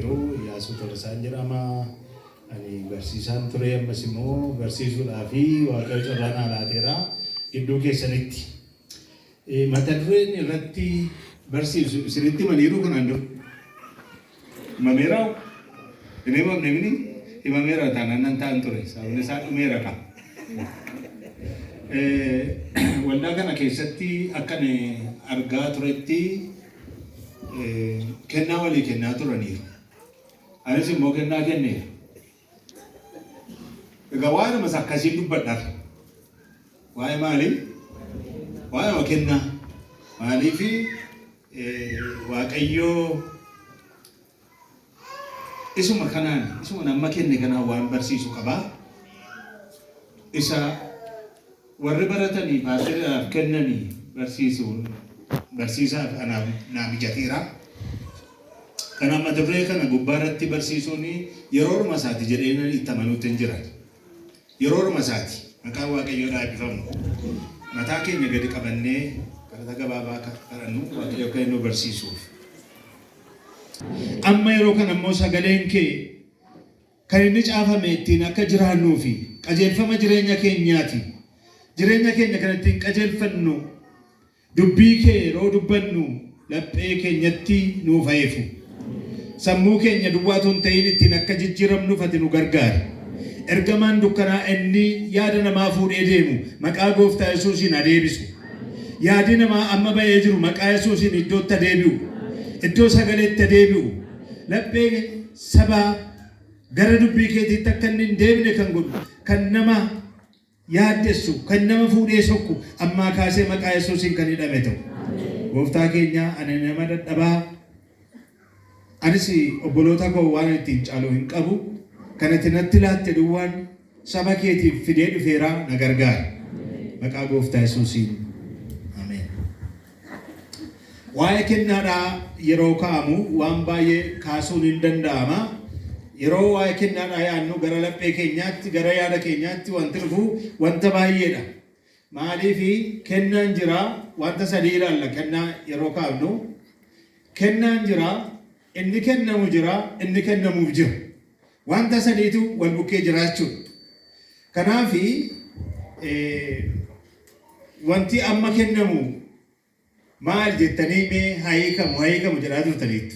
Iyyaasuu Tolasaan jedhama. Ani barsiisaan ture, ammas immoo barsiisuudhaa fi Waaqayyo carraa naa laateera gidduu keessanitti. Mata dureen irratti barsiisu isinitti himaniiru kanaan dura. Himameeraa? Hin himamne mini? Himameera taanaan nan ta'an ture. Sababni isaa dhumeera ka. Waldaa kana keessatti akkan argaa turetti kennaa walii kennaa turaniiru. Anis immoo kennaa kenneera. Egaa waa'ee isa akkasiin dubbadha. Waa'ee maalii? Waa'ee kennaa. Maaliifi Waaqayyoo isuma kanaan, isuma nama kenne kanaan waan barsiisu qabaa. Isa warri baratanii paasteriidhaaf kennanii barsiisu barsiisaaf anaaf naa mijateera. Kanaaf mata duree kana gubbaa irratti barsiisuun yeroodhuma isaati jedhee itti amanuutti hin jiran. Yeroodhuma isaati. Maqaan Waaqayyoodhaa eebbifamu. Mataa keenya gadi qabannee kadhata gabaabaa kadhannu Waaqayyo akka inni nu barsiisuuf. Amma yeroo kana immoo sagaleen kee kan inni caafame ittiin akka jiraannuu fi qajeelfama jireenya keenyaati. Jireenya keenya kan ittiin qajeelfannu dubbii kee yeroo dubbannu laphee keenyatti nuuf haefu. Sammuu keenya duwwaatu hin ta'in, ittiin akka jijjiiramnuuf ati nu gargaari. Ergamaan dukkanaa inni yaada namaa fuudhee deemu maqaa Gooftaa Yesuusiin adeebisu. Yaadi namaa amma ba'ee jiru maqaa Yesuusiin iddootti adeebi'u. Iddoo sagaleetti adeebi'u. Laphee sabaa gara dubbii keetiitti akka inni hin deebine kan godhu, kan nama yaaddessu, kan nama fuudhee sokku ammaa kaasee maqaa Yesuusiin kan hidhame ta'u. Gooftaa keenya, ani nama dadhabaa, anis obboloota koo waan ittiin caalu hin qabu. Kan ati natti laatte duwwaan saba keetiif fidee dhufeeraa, na gargaara. Maqaa Gooftaa Yesuusiin. Ameen. Waa'ee kennaadhaa yeroo ka'amu waan baay'ee kaasuun hin danda'ama. Yeroo waa'ee kennaadhaa yaadnu gara laphee keenyaatti, gara yaada keenyaatti wanti dhufu wanta baay'eedha. Maaliifi kennaan jira, wanta sadii ilaalla kennaa yeroo kaafnu. Kennaan jira, inni kennamu jira, inni kennamuuf jira. Wanta sadiitu wal bukkee jiraachuudha. Kanaafi wanti amma kennamu maal jettanii mee haa hiikamu, haa hiikamu jedhaa turtaniittu.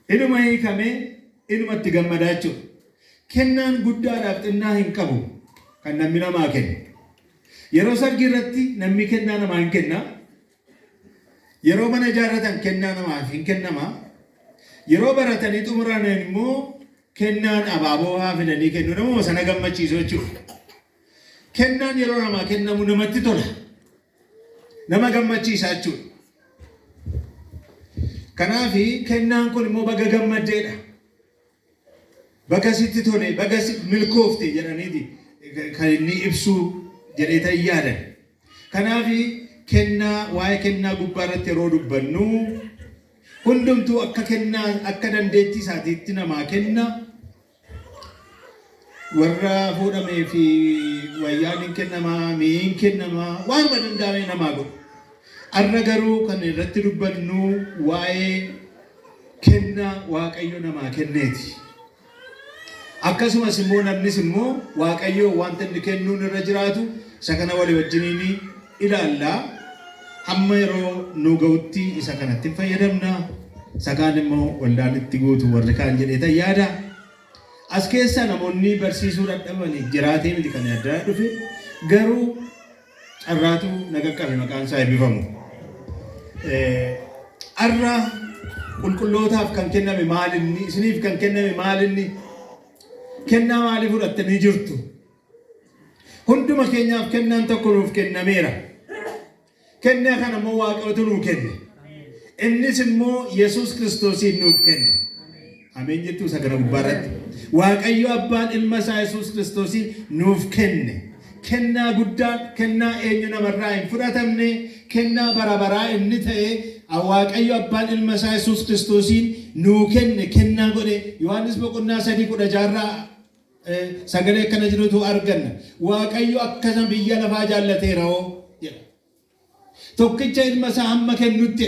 Inuma hiikamee inuma itti gammadaa jechuudha. Kennaan guddaadhaaf xinnaa hin qabu kan namni namaa kennu. Yeroo sargii irratti namni kennaa namaa hin kenna. Yeroo mana ijaarratan kennaa namaaf hin kennama. Yeroo baratanii xumuran immoo kennaan abaaboo haa fidanii kennu, namuma sana gammachiisu jechuudha. Kennaan yeroo namaa kennamu namatti tola. Nama gammachiisa jechuudha. Kanaaf kennaan kun immoo baga gammaddeedha. Baga sitti tole, baga milkoofte jedhaniiti kan inni ibsuu jedhee ta'e yaadan. Kanaaf kennaa, waa'ee kennaa gubbaa irratti yeroo dubbannu, hundumtuu akka kennaa akka dandeettii isaatiitti namaa kenna. Warra fuudhamee fi wayyaan hin kennamaa, mi'i hin kennamaa, waanuma danda'ame namaa godhu. Har'a garuu kan irratti dubbannu waa'ee kennaa Waaqayyo namaa kenneeti. Akkasumas immoo namnis immoo Waaqayyo wanta inni kennuun irra jiraatu isa kana walii wajjiniin ilaalla. Hamma yeroo nu ga'utti isa kanatti fayyadamna. Isa kaan immoo waldaan itti guutu warri kaan jedhee tan yaada. As keessa namoonni barsiisuu dadhabanii jiraatee miti kan addaa dhufe, garuu carraatu na qaqqabe, maqaan isaa eebbifamu. Har'a qulqullootaaf kan kenname maalinni? Isiniif kan kenname maalinni? Kennaa maalii fudhattanii jirtu? Hunduma keenyaaf kennaan tokko nuuf kennameera. Kennaa kana immoo Waaqayyotu nuu kenne. Innis immoo Yesuus Kiristoosiin nuuf kenne. Ameen jettuu isa kana gubbaarratti. Waaqayyo Abbaan ilma isaa Yesuus Kiristoosiin nuuf kenne. Kennaa guddaa, kennaa eenyu namarraa hin fudhatamne, kennaa bara baraa inni ta'e, Waaqayyo Abbaan ilma isaa Yesuus Kiristoosiin nuu kenne, kennaa godhe. Yohaannis boqonnaa 3:16rraa sagalee akkana jirutu arganna. Waaqayyo akkasuma biyya lafaa jaallateera hoo jedha. Tokkicha ilma isaa hamma kennutti.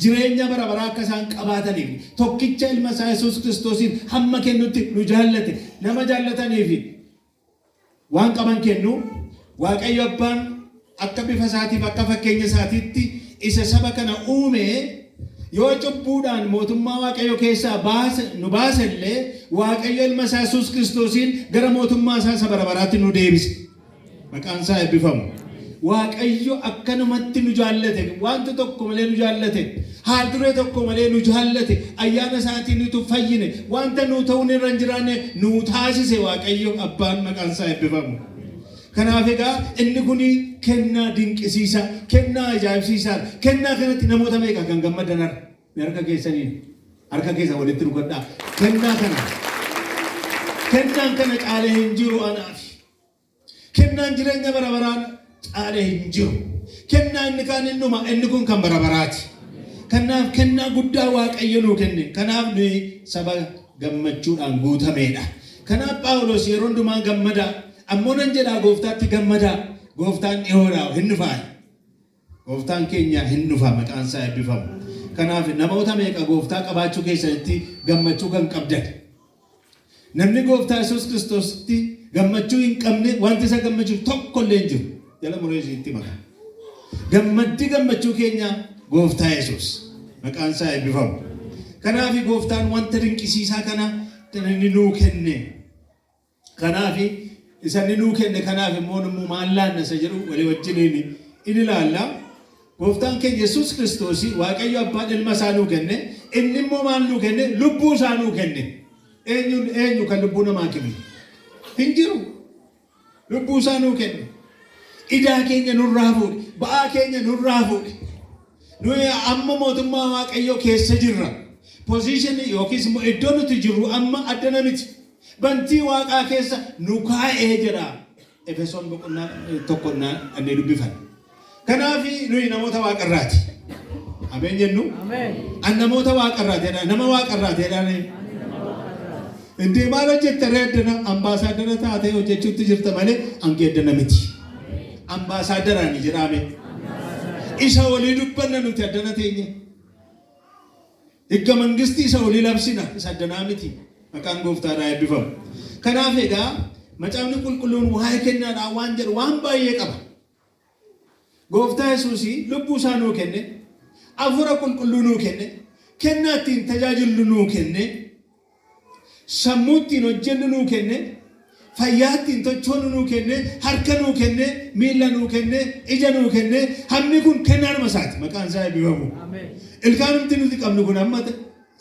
Jireenya bara baraa akka isaan qabaataniif tokkicha ilma isaa Yesuus Kiristoosiin hamma kennutti nu jaallate. Nama jaallataniif waan qaban kennu. Waaqayyo Abbaan akka bifa isaatiif akka fakkeenya isaatiitti isa saba kana uume, yoo cubbuudhaan mootummaa Waaqayyo keessaa baase nu baase illee, Waaqayyo ilma isaa Yesuus Kiristoosiin gara mootummaa isaa isa bara baraatti nu deebise. Maqaan isaa eebbifamu. Waaqayyo akkanumatti nu jaallate, wanta tokko malee nu jaallate, haal duree tokko malee nu jaallate, ayyaana isaatiin nutu fayyine, wanta nu ta'uun irra hin jiraanne nu taasise Waaqayyo Abbaan, maqaan isaa eebbifamu. Kanaaf egaa inni kun kennaa dinqisiisaa, kennaa ajaa'ibsiisaa, kennaa kanatti namoota meeqa kan gammadan har'a? Harka keessaniin harka keessan walitti rukadhaa. Kennaa kana. Kennaan kana caalee hin jiru anaaf. Kennaan jireenya bara baraan caalee hin jiru. Kennaa inni kaan inni dhuma, inni kun kan bara baraati. Kanaaf kennaa guddaa Waaqayyo nuu kenne. Kanaaf nuyi saba gammachuudhaan guutameedha. Kanaaf Phaawulos yeroo hundumaa gammadaa. Ammoo nan jedhaa, gooftaatti gammadaa. Gooftaan dhiyoodha, hin dhufaa. Gooftaan keenya hin dhufa, maqaan isaa eebbifamu. Kanaaf namoota meeqa gooftaa qabaachuu keessanitti gammachuu kan qabdan? Namni gooftaa Yesuus Kiristoositti gammachuu hin qabne, wanti isa gammachiisu tokko illee hin jiru. Jala muree isitti maka. Gammaddi gammachuu keenya gooftaa Yesuus. Maqaan isaa eebbifamu. Kanaaf gooftaan wanta dinqisiisaa kana inni nuu kenne. Kanaaf isa inni nuu kenne kanaaf immoo nu maal laanna isa jedhu walii wajjiniin in ilaalla. Gooftaan keenya Yesuus Kiristoos, Waaqayyo Abbaan ilma isaa nuu kenne, inni immoo maal nuu kenne? Lubbuu isaa nuu kenne. Eenyu eenyu kan lubbuu namaa kenne? Hin jiru. Lubbuu isaa nuu kenne. Idaa keenya nurraa fuudhe. Ba'aa keenya nurraa fuudhe. Nuyi amma mootummaa Waaqayyoo keessa jirra. Position yookiis immoo iddoo nuti jirru amma addana miti. Bantii Waaqaa keessa nu kaa'ee jedha. Efesoon boqonnaa 1 annee dubbifan. Kanaaf nuyi namoota Waaqarraati. Ameen jennu. An namoota Waaqarraati jedha. Nama Waaqarraati jedhaan. Indee maal hojjetta ree addana? Ambaasaaddara taatee hojjechuutti jirta malee hangi addana miti. Ambaasaaddaraani jedhaame. Isa olii dubbanna nuti addana teenye. Higga mangistii isa olii labsina, isa addanaa miti. Maqaan gooftaadhaa eebbifamu. Kanaaf egaa macaafni qulqulluun waa'ee kennaadhaan waan jedhu waan baay'ee qaba. Gooftaa Yesuus lubbuu isaa nuu kenne, hafuura qulqulluu nuu kenne, kennaa ittiin tajaajillu nuu kenne, sammuu ittiin hojjennu nuu kenne, fayyaa ittiin tochoonu nuu kenne, harka nuu kenne, miilla nuu kenne, ija nuu kenne. Hammi kun kennaanuma isaati. Maqaan isaa eebbifamu. Ilkaanumti nuti qabnu kun amma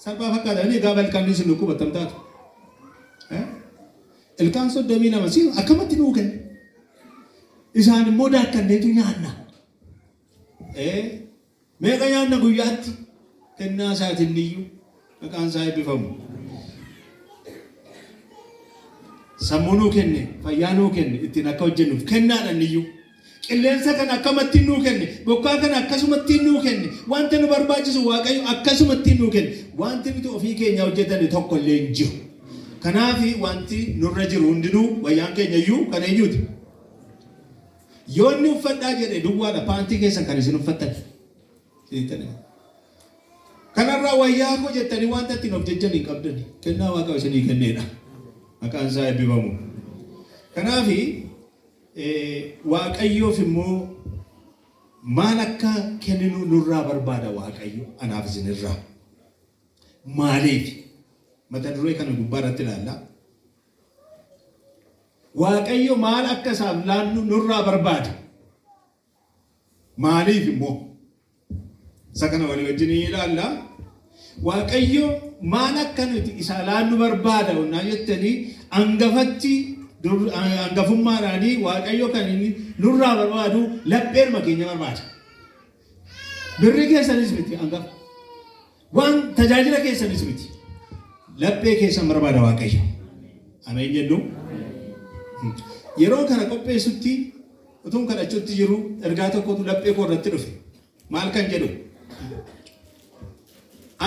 salphaa fakkaata. Inni gaafa ilkaan isin dhukkubattam taatu. Ilkaan 32 si akkamatti nuu kenne? Isaan immoo daakkanneetu nyaanna. Meeqa nyaanna guyyaatti? Kennaa isaatiin iyyuu, maqaan isaa eebbifamu. Sammuu nuu kenne, fayyaa nuu kenne, ittiin akka hojjennuuf kennaadhaan iyyuu. Qilleensa kana akkamatti nuu kenne, bokkaa kana akkasumatti nuu kenne, wanta nu barbaachisu Waaqayyo akkasumatti nuu kenne. Wanti nuti ofii keenya hojjetanne tokko illee hin jiru. Kanaaf wanti nurra jiru hundinuu, wayyaan keenya iyyuu kan eenyuuti? Yoo inni uffadhaa jedhe duwwaadha paantii keessan kan isin uffattan. Kanarraa wayyaa koo jettanii wanta ittiin of jajjan hin qabdani. Kennaa Waaqa isinii kenneedha. Maqaan isaa eebbifamu. Kanaaf Waaqayyoof immoo maal akka kenninu nurraa barbaada Waaqayyo anaaf isinirraa? Maaliif? Mata duree kana gubbaa irratti ilaalla. Waaqayyo maal akka isaaf laannu nurraa barbaada? Maaliif immoo? Isa kana walii wajjin ilaalla. Waaqayyo maal akka nuti isaa laannu barbaada onnaa jettanii, hangafatti hangafummaadhaanii Waaqayyo kan inni nurraa barbaadu lapheeruma keenya barbaada. Birrii keessanis miti hangafa. Waan tajaajila keessanis miti. Laphee keessan barbaada Waaqayyo. Ameen jennu. Yeroo kana qopheessutti, utuun kadhachuutti jiru, ergaa tokkotu laphee koo irratti dhufe. Maal kan jedhu?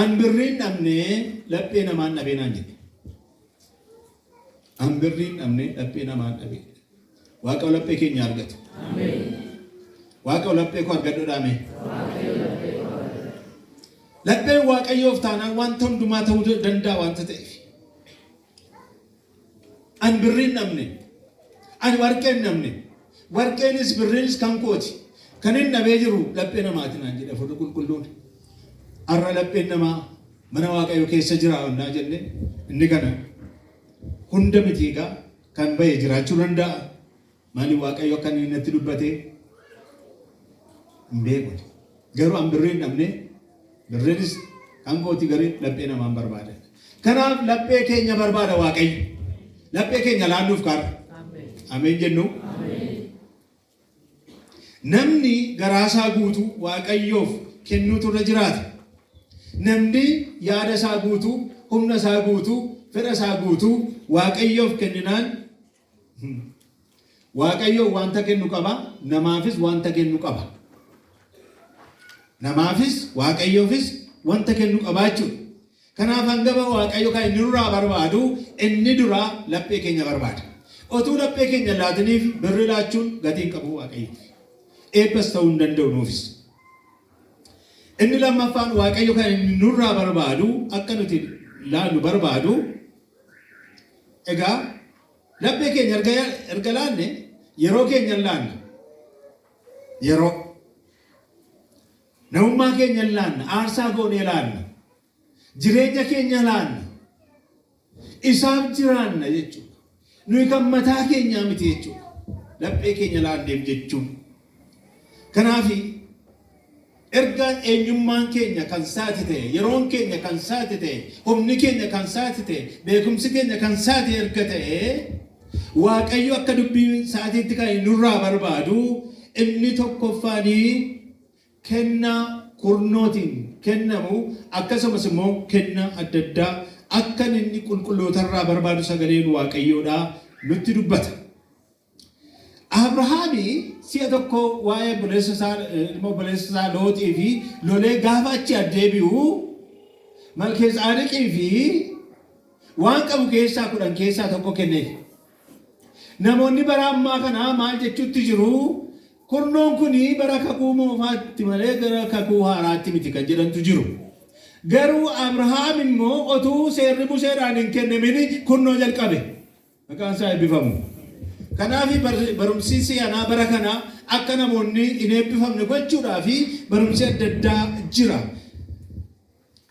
"An birriin dhabnee laphee namaan dhabee" naan jedhe. An birriin dhabnee laphee namaan dhabee. Waaqa laphee keenya argatu. Waaqa laphee koo argadhu dhaame. Lapheen Waaqayyoof taanaan wanta hundumaa ta'uu danda'a wanta ta'eef. An birrii hin dhabne. Ani warqee hin dhabne. Warqeenis birriinis kan kooti. Kan hin dhabee jiru laphee namaati naan jedhe Hafuurri Qulqulluun. Har'a lapheen namaa mana Waaqayyoo keessa jira onnaa jenne inni kana hunda miti egaa kan ba'e jiraachuu danda'a. Maaliif Waaqayyo akka inni natti dubbate hin beeku. Garuu an birrii hin dhabne, birriinis kan kooti garuu laphee namaan barbaada. Kanaaf laphee keenya barbaada Waaqayyo. Laphee keenya laannuuf kaarra. Ameen jennu. Namni garaasaa guutuu Waaqayyoof kennuutu irra jiraata. Namni yaada isaa guutuu, humna isaa guutuu, fedha isaa guutuu Waaqayyoof kenninaan Waaqayyo wanta kennu qaba, namaafis wanta kennu qaba. Namaafis Waaqayyoofis wanta kennu qaba jechuudha. Kanaaf hangafa Waaqayyo kan inni nurraa barbaadu inni duraa laphee keenya barbaada. Otuu laphee keenya laatiniif birri laachuun gatii hin qabu Waaqayyoof. Eebbas ta'uu hin danda'u nuufis. Inni lammaffaan Waaqayyo kan inni nurraa barbaadu akka nuti laannu barbaadu, egaa laphee keenya erga laanne yeroo keenya hin laanna. Yeroo. Namummaa keenya hin laanna. Aarsaa goonee laanna. Jireenya keenya laanna. Isaaf jiraanna jechuudha. Nuyi kan mataa keenyaa miti jechuudha. Laphee keenya laanneef jechuun. Kanaaf erga eenyummaan keenya kan saati ta'e, yeroon keenya kan saati ta'e, humni keenya kan saati ta'e, beekumsi keenya kan saati erga ta'e, Waaqayyo akka dubbii saatiitti kan nurraa barbaadu inni tokkoffaanii kennaa kurnootiin kennamu, akkasumas immoo kennaa adda addaa akka inni qulqullootarraa barbaadu sagaleen Waaqayyoodhaa nutti dubbata. Abrahaami si'a tokko waa'ee obboleessa isaa, ilma obboleessa isaa Looxii fi lolee gaafa achi addeebi'u Malkeetsaadiqii fi waan qabu keessaa 10 keessaa tokko kenneef. Namoonni bara ammaa kanaa maal jechuutti jiru? Kurnoon kun bara kakuu moofaatti malee gara kakuu haaraatti miti kan jedhantu jiru. Garuu Abrahaam immoo otuu seerri Museedhaan hin kennamin kurnoo jalqabe. Maqaan isaa eebbifamu. Kanaaf barumsi si'anaa bara kana akka namoonni hin eebbifamne gochuudhaaf barumsi adda addaa jira.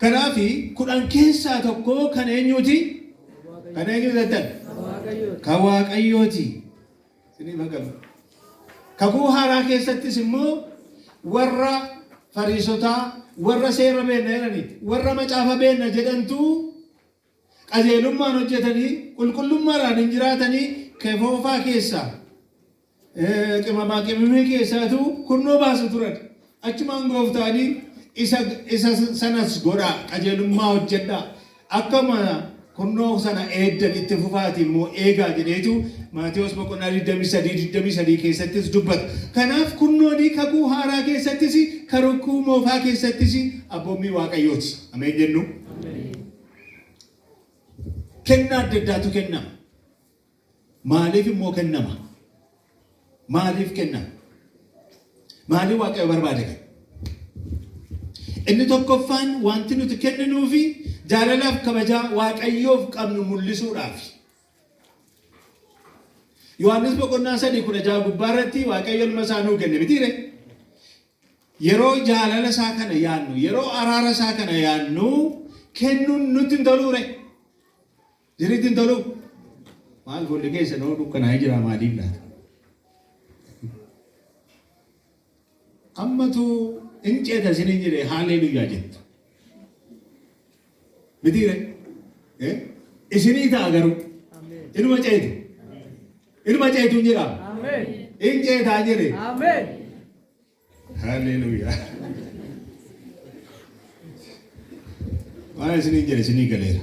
Kanaaf 10 keessaa tokko kan eenyuuti? Kan eenyu jettan? Kan Waaqayyooti. Isiniif hagalu. Kakuu haaraa keessattis immoo warra Fariisotaa, warra seera beenna jedhani, warra macaafa beenna jedhantu qajeelummaan hojjetanii, qulqullummaadhaan hin jiraatanii, kefoofaa keessaa, qimamaa qimimii keessaatu kurnoo baasu turan. Achumaan gooftaanii isa sanas godhaa, qajeelummaa hojjedhaa, akkuma kurnoo sana eegdan itti fufaati immoo eegaa jedheetu Maatewos boqonnaa 23 23 keessattis dubbata. Kanaaf kurnoonii kakuu haaraa keessattis kakuu moofaa keessattis abboommii Waaqayyooti. Ameen jennu. Kennaa adda addaatu kennama. Maaliif immoo kennama? Maaliif kennama? Maaliif Waaqayyo barbaade kana? Inni tokkoffaan wanti nuti kenninuufi jaalalaaf kabajaa Waaqayyoof qabnu mul'isuudhaaf. Yohaannis boqonnaa 3 16 gubbaa irratti Waaqayyo ilma isaa nuu kenne mitiire? Yeroo jaalala isaa kana yaannu, yeroo araara isaa kana yaannu, kennuun nutti hin toluure? Isinitti hin toluu? Maal fuulli keessan hoo dukkanaa'ee jira maaliif laata? Ammatu hin ceeta isiniin jedhe haalleeluyyaa jettu. Mitiire? Isinii ta'a garuu. Inuma ceetu. Inuma ceetu hin jedhaa. Hin ceetaa jedhe. Haalleluuyaa. Waan isiniin jedhe isinii galeera.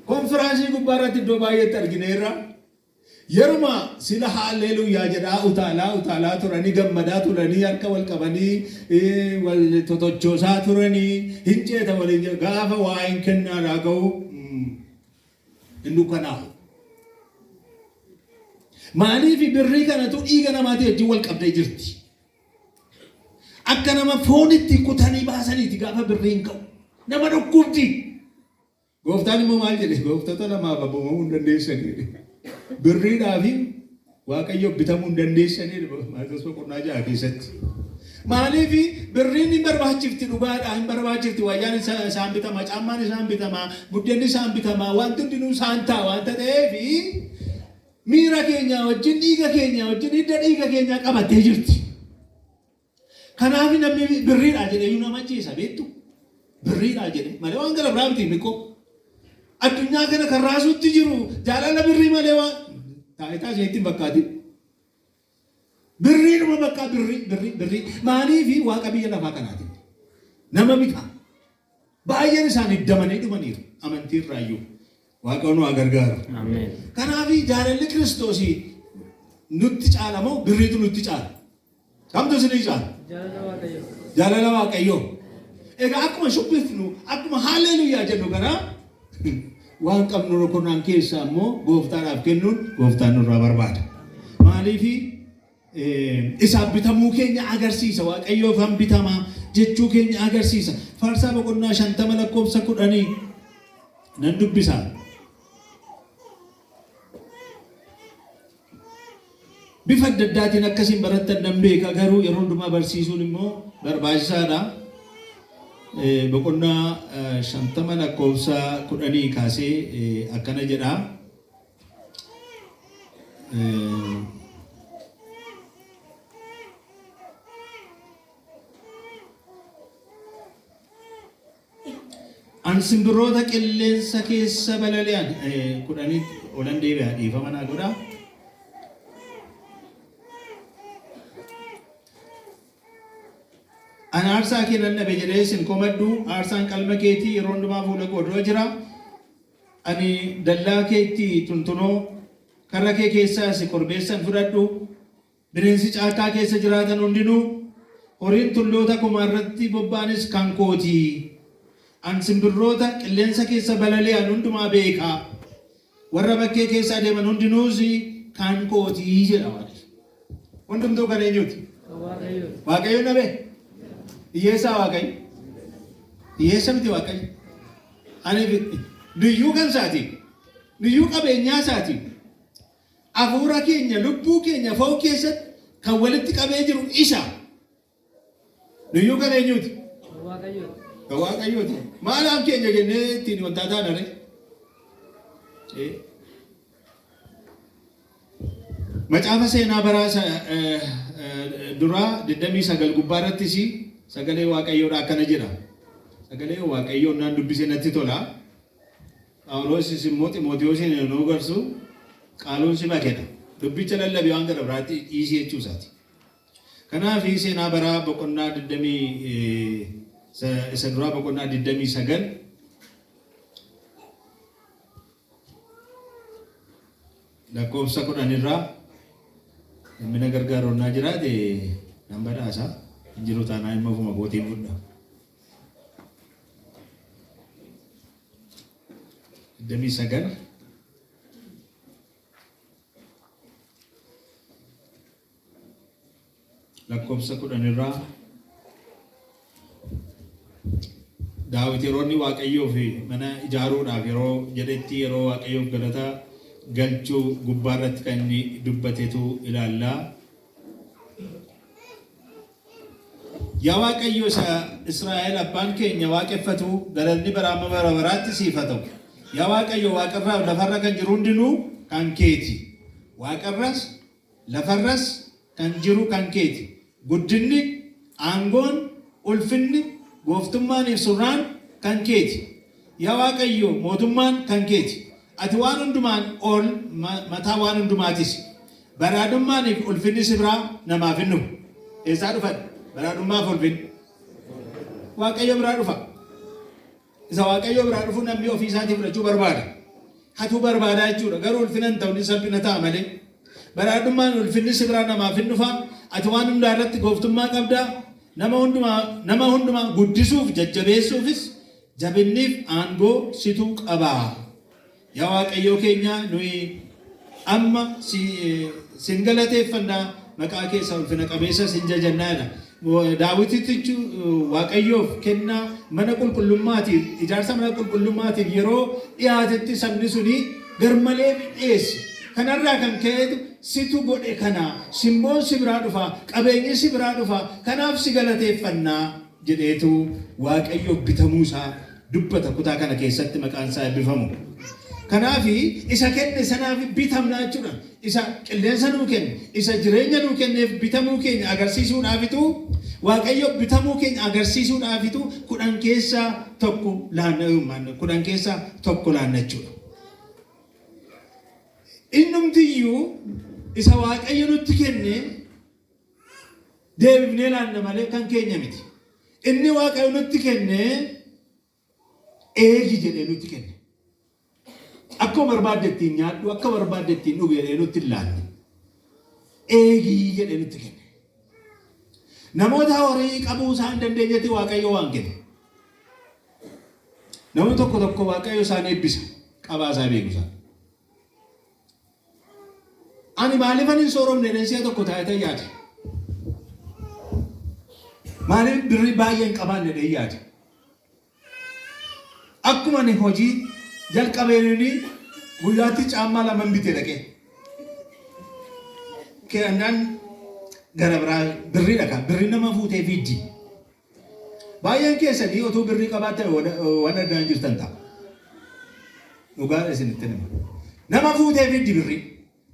Konfiraansii gubbaa irratti iddoo baay'eetti argineerra. Yeruma sila haalleluuyaa jedhaa utaalaa utaalaa turanii, gammadaa turanii, harka wal qabanii wal totochoosaa turanii, hin ceeta waliin jedhu, gaafa waa'een kennaadhaa ga'u hin dukkanaa'u. Maaliif? Birrii kanatu dhiiga namaatii wajjin wal qabdee jirti. Akka nama foonitti kutanii baasaniiti gaafa birriin ka'u. Nama dhukkubdi. Gooftaan immoo maal jedhe? Gooftota lamaaf abboomamuu hin dandeessan jedhe. Birriidhaa fi Waaqayyoof bitamuu hin dandeessan jedhe Maatewos boqonnaa 6 keessatti. Maaliif birriin hin barbaachifti dhugaadha hin barbaachifti wayyaan isaan bitama caammaan isaan bitama buddeenni isaan bitama wanti hundinuu isaan ta'a wanta ta'eef miira keenya wajjin dhiiga keenya wajjin hidda dhiiga keenyaa qabattee jirti. Kanaaf namni birriidha jedhee iyyuu nama ajjeesa beektu. Birriidha jedhee malee waan gara biraa miti miqoo. Addunyaa kana kan raasuutti jiru jaalala birrii malee waan taayitaa isheetti hin fakkaatin. Birriidhuma bakka birrii birrii birrii maaliifi waaqa biyya lafaa kanaatiin nama bita. Baay'een isaanii damanii dhumaniiru amantii irraayyuu. Waaqayyo nu haa gargaaru. Ameen. Kanaaf jaalalli Kiristoosii nutti caala moo birriitu nutti caala? Kamtu isinii caala? Jaalala Waaqayyoo. Jaalala Waaqayyoo. Egaa akkuma shubbifnu, akkuma haalleluuyaa jennu kana waan qabnu rukurnaan keessaa immoo gooftaadhaaf kennuun gooftaan nurraa barbaada. Maaliif isaaf bitamuu keenya agarsiisa. Waaqayyoof han bitamaa jechuu keenya agarsiisa. Faarsaa boqonnaa 50 lakkoofsa 10 nan dubbisa. Bifa adda addaatiin akka isin barattan nan beeka garuu yeroo hundumaa barsiisuun immoo barbaachisaadha. Boqonnaa 50 lakkoofsa 10 kaasee akkana jedha. An simbirroota qilleensa keessa balali'an kudhanii olan deebi'a dhiifama naa godhaa. An aarsaa kee nan dhabe jedhee sin komadhu, aarsaan qalma keetii yeroo hundumaa fuula koo dura jira. Ani dallaa keetti tuntunoo, karra kee keessaas korbeessa hin fudhadhu. Bineensi caakkaa keessa jiraatan hundinuu, horiin tulloota kumaa irratti bobba'anis kan koo ti. An simbirroota qilleensa keessa balali'an hundumaa beeka, warra bakkee keessa adeeman hundinuus kan koo ti jedha Waaqayyo. Hundumtuu kan eenyuuti? Kan Waaqayyooti. Waaqayyo hin dhabee? Hiyyeessaa Waaqayyo? Hiyyeessa miti Waaqayyo. Ani nuyyuu kan isaati. Nuyyuu qabeenyaa isaati. Afuura keenya, lubbuu keenya foon keessatti kan walitti qabee jiru isa. Nuyyuu kan eenyuuti? Kan Waaqayyooti. Kan Waaqayyooti. Maalaaf keenya jennee ittiin wantaa taana ree? Macaafa seenaa baraa duraa 29 gubbaa irrattis sagalee Waaqayyoodha akkana jedha. Sagalee Waaqayyoo naan dubbisee natti tola. Phaawulosis immoo Ximootiyoosiin yeroo gorsu qaaluun si makedha. Dubbicha lallabi waan gara biraatti dhiisii jechuu isaati. Kanaaf seenaa baraa boqonnaa 20 isa duraa boqonnaa 29 lakkoofsa 10 irraa namni na gargaaru onnaa jiraate nan badhaasa hin jiru taanaan immoo ofuma kootiin fudha. 29 lakkoofsa 10 irraa Daawit yeroo inni Waaqayyoof mana ijaaruudhaaf yeroo jedhetti yeroo Waaqayyoof galata galchuu gubbaa irratti kan inni dubbatetu ilaalla. Yaa Waaqayyo isa Israa'el abbaan keenya waaqeffatu galanni bara amma bara baraatti siif haa ta'u. Yaa Waaqayyo waaqarraaf lafarra kan jiru hundinuu kan keeti. Waaqarras lafarras kan jiru kan keeti. Guddinni, aangoon, ulfinni, gooftummaaniif surraan kan keeti. Yaa Waaqayyo mootummaan kan keeti. Ati waan hundumaan ol mataa waan hundumaatis. Badhaadhummaaniif ulfinni si biraa namaaf hin dhufu. Eessaa dhufan? Badhaadhummaaf ulfinni? Waaqayyo biraa dhufa. Isa Waaqayyo biraa dhufu namni ofii isaatii fudhachuu barbaada. Hatuu barbaada jechuudha. Garuu ulfina hin ta'u, inni salphina ta'a malee. Badhaadhummaan ulfinni si biraa namaaf hin dhufa. Ati waan hundaa irratti gooftummaa qabda. Nama hundumaa, nama hundumaa guddisuuf jajjabeessuufis jabinniif aangoo situ qaba. Yaa Waaqayyoo keenya nuyi amma si, sin galateeffanna, maqaa kee isa ulfina qabeessas in jajannaa jedha. Daawititti Waaqayyoof kennaa mana qulqullummaatiif, ijaarsa mana qulqullummaatiif yeroo dhiyaatetti sabni suni garmalee dhiyeesse. Kanarraa kan ka'eetu situ godhe kana, simboon si biraa dhufa, qabeenyi si biraa dhufa, kanaaf si galateeffannaa jedheetu Waaqayyoof bitamuu isaa dubbata kutaa kana keessatti. Maqaan isaa eebbifamu. Kanaaf isa kenne sanaaf bitamna jechuudha. Isa qilleensa nuu kenne, isa jireenya nuu kenneef bitamuu keenya agarsiisuudhaafitu, Waaqayyo bitamuu keenya agarsiisuudhaafitu 10 keessaa 1 laanna, 10 keessaa 1 laanna jechuudha. Innumtiyyuu isa Waaqayyo nutti kenne deebifnee laanna malee kan keenya miti. Inni Waaqayyo nutti kenne eegi jedhee nutti kenne. Akka barbaadde ittiin nyaadhu, akka barbaadde ittiin dhugu jedhee nutti hin laanne. Eegii jedhee nutti kenne. Namoota horii qabuu isaan hin dandeenyetti Waaqayyo waan kenne. Namni tokko tokko Waaqayyo isaan eebbisa. Qabaa isaa beeku isaa. Ani maaliifan hin sooromne jedheen si'a tokko taa'ee yaade. Maaliif birrii baay'ee hin qabaanne jedhee yaade. Akkuma ani hojii jalqabeenini guyyaatti caammaa lama bite dhaqee. Keennaan gara biraa birrii dhaqa. Birrii nama fuutee fiiddi. Baay'een keessanii utuu birrii qabaattan waan addaan jirtan ta'a. Dhugaadha isinitti hima. Nama fuutee fiddi birrii.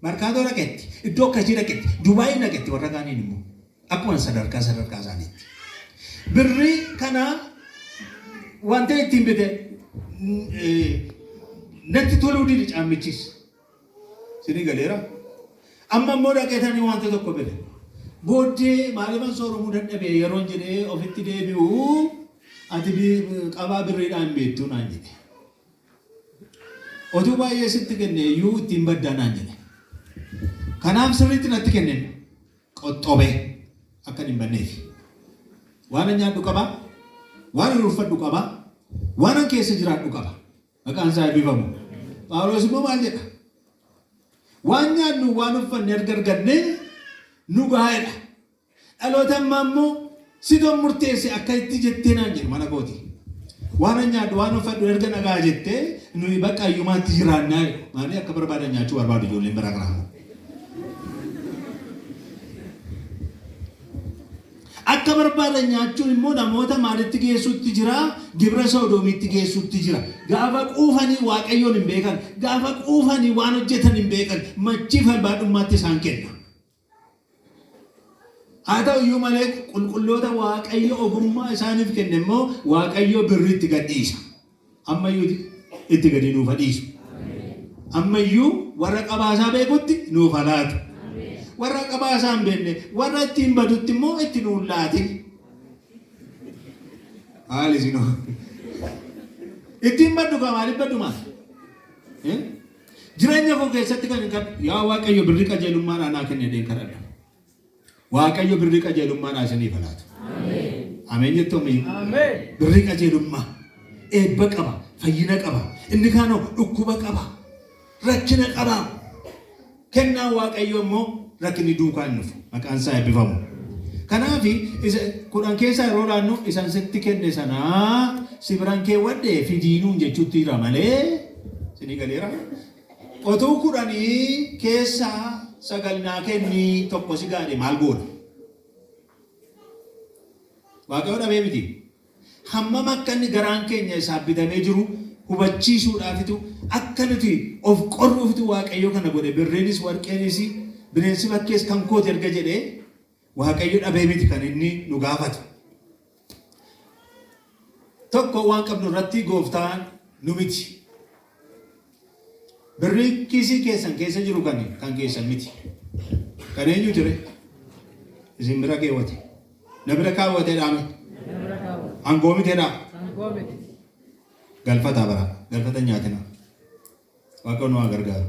Markaatoo dhaqetti, iddoo akkasii dhaqetti, Dubaayin dhaqetti, warra kaaniin immoo akkuma sadarkaa sadarkaa isaaniitti. Birrii kana wanta ittiin bite natti toluu didi caammichis. Sinii galeera. Amma immoo dhaqeetanii wanta tokko bite. Booddee maaliifan sooromuu dadhabe yeroon jedhee ofitti deebi'u, ati qabaa birriidhaan beektuu naan jedhe. Otuu baay'ee sitti kenne iyyuu ittiin baddaa naan jedhe. Kanaaf sirriitti natti kenne, qoxxobee akka hin banneef. Waan an nyaadhu qaba, waan an uffadhu qaba, waan an keessa jiraadhu qaba. Maqaan isaa eebbifamu. Phaawulos immoo maal jedha? Waan nyaannu waan uffanne erga arganne nu gaa'edha. Dhaloota ammaa immoo sitoon murteesse akka itti jettee naan jedhu mana kooti. Waan an nyaadhu waan uffadhu erga nagaa jettee nuyi bakka ayyumaatti jiraannaa jedhu. Maali, akka barbaadan nyaachuu barbaadu ijoolleen bara kanaa immoo. Akka barbaadan nyaachuun immoo namoota maalitti geessutti jira? Gibira Sodoomiitti geessutti jira. Gaafa quufanii Waaqayyoon hin beekan. Gaafa quufanii waan hojjetan hin beekan. Machii falbaadhummaatti isaan kenna. Haa ta'u iyyuu malee qulqulloota Waaqayyo ogummaa isaaniif kenne immoo Waaqayyo birriitti gad dhiisa. Ammayyuu itti gadi nuuf haa dhiisu. Ammayyuu warra qabaasaa beekutti nuuf haa laatu. Warra qabaasaa hin beekne, warra ittiin badutti immoo itti nuun laatin. Haali isinoo. Ittiin baddu kaa, maaliif baddu maal? Jireenya koo keessatti kan yaa Waaqayyo birrii qajeelummaadhaan naa kenne jedheen kadhadha. Waaqayyo birrii qajeelummaadhaan isiniif haa laatu. Ameen jettu ammayyuu. Ameen. Birrii qajeelummaa eebba qaba, fayyina qaba. Inni kaanoo dhukkuba qaba, rakkina qaba. Kennaan Waaqayyo immoo rakkinni duukaa hin dhufu. Maqaan isaa eebbifamu. Kanaaf isa 10 keessaa yeroo laannu isan sitti kenne sanaa si biran keewwadhe fidiinuun jechuutti jira malee, sinii galeera. Otuu 10 keessaa 9 naa kennii tokko si gaadhe maal goona? Waaqayyo dhabee miti. Hammam akka inni garaan keenya isaaf bitamee jiru hubachiisuudhaafitu, akka nuti of qorruufitu Waaqayyo kana godhe. Birriinis warqeenis bineensi bakkees kan kooti erga jedhee, Waaqayyo dhabee miti kan inni nu gaafatu. Tokko waan qabnu irratti gooftaan nu miti. Birrii kiisii keessan keessa jiru kan keessan miti. Kan eenyu ture? Isin bira keewwate. Na bira kaawwate dhaame. Na bira kaawwate. Aangoo miteedha. Kan koo miti. Galfataa bara. Galfata nyaatina. Waaqayyoon nu haa gargaaru.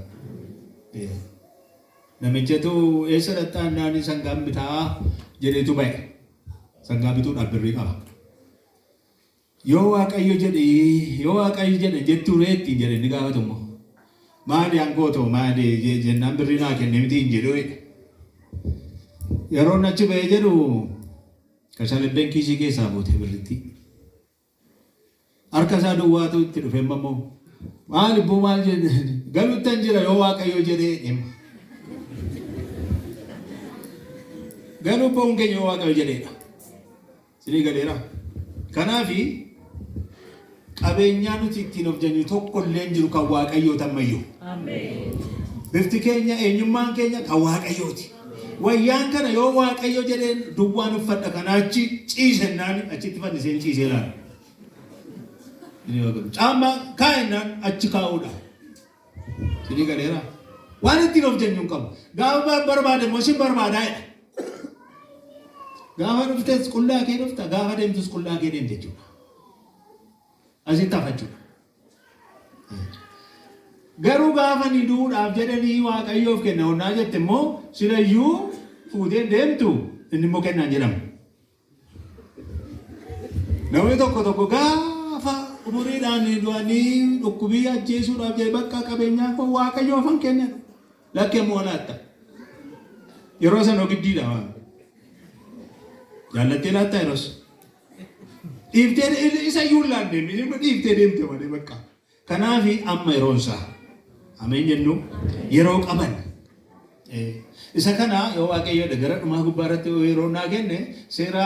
Namichatu eessa dhaqxaa naan sangaan bitaa jedheetu ba'e. Sangaa bituudhaaf birrii qaba. Yoo Waaqayyo jedhe, yoo Waaqayyo jedhe jettuu ree ittiin jedhe inni gaafatu immoo. Maali hangootoo maali jennaan birrii naa kenne miti hin jedhu. Yeroo inni achi ba'ee jedhu Kashalabbeen kiisii keessaa buute birritti. Harka isaa duwwaatu itti dhufe immoo maal ibboo maal jedhe galuttan jira yoo Waaqayyo jedhee dhimma. Galuu ba'uun keenya yoo Waaqayyo jedheedha. Sinii galeera. Kanaafi qabeenyaa nuti ittiin of jennu tokko illee hin jiru kan Waaqayyoo tammayyuu. Bifti keenya eenyummaan keenya kan Waaqayyooti. Wayyaan kana yoo Waaqayyo jedheen duwwaan uffadha kanaa achi ciisennaan achitti fanniseen ciisee laala. Caammaa kaa'ennaan achi kaa'uudha. Sinii galeera. Waan ittiin of jennu hin qabu. Gaafa barbaade immoo sin barbaadaa jedha. Gaafa dhuftes qullaa kee dhufta, gaafa deemtus qullaa kee deemte jechuudha. Asitti hafa jechuudha. Garuu gaafa ni du'uudhaaf jedhanii Waaqayyoof kenna onnaa jette immoo silayyuu fuutee deemtu inni immoo kennaan jedhama. Namni tokko tokko gaafa umuriidhaan du'anii dhukkubii ajjeesuudhaaf jedhe bakka qabeenyaa koo Waaqayyoofan kenna. Lakkee immoo laatta. Yeroo sana giddiidha waan. Jaallattee laattaa yeroos. Dhiiftee isa iyyuu hin laanne dhiiftee deemte malee bakka. Kanaaf amma yeroon isaa. Ameen jennu yeroo qaban. Isa kana yoo Waaqayyoodha gara dhumaa gubbaa irratti yeroo naa kenne seera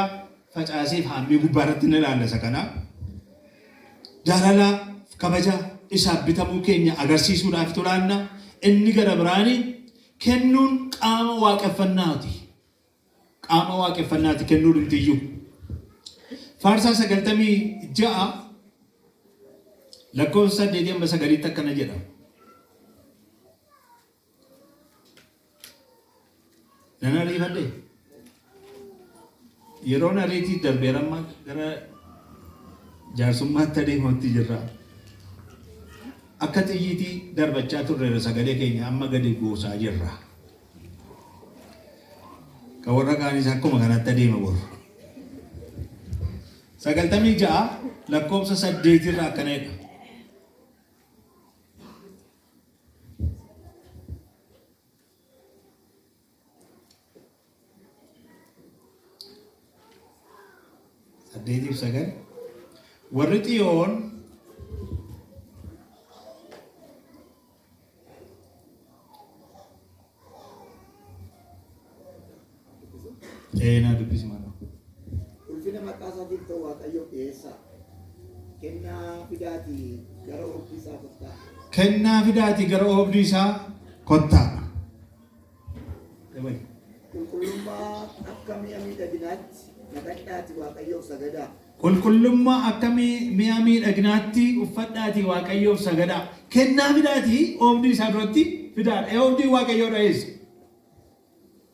facaaseef haammii gubbaa irratti ni ilaalla isa kana. Jaalala kabaja isaaf bitamuu keenya agarsiisuudhaaf tolaanna. Inni gara biraani kennuun qaama waaqeffannaati. Qaama waaqeffannaati kennuu dhumtiyyuu. Faarsaa 96 lakkoofsa 8 amma 9tti akkana jedha. Nan ariifadhe. Yeroon ariitii darbeera amma gara jaarsummaatti adeemuutti jirra. Akka xiyyiitii darbachaa turreera sagalee keenya amma gadi buusaa jirra. Kan warra kaanis akkuma kanatti adeema boru. 96 lakkoofsa 8 irraa akkana jedha. Saddeetiif sagal. Warri Xiyoon ee naa dubbisi maaloo. Ulfina maqaa isaatiif ta'u Waaqayyoof dhiyeessaa. Kennaa fidaatii gara oobdii isaa kottaa. Kennaa fidaatii gara oobdii isaa kottaa. Dabali. Qulqullummaa akka mi'a miidhaginaatti naqadhaatii Waaqayyoof sagadaa. Qulqullummaa akka mi'a miidhaginaatti uffadhaatii Waaqayyoof sagadaa. Kennaa fidaatii oobdii isaa duratti fidaadha. Ee oobdiin Waaqayyoodha eessa?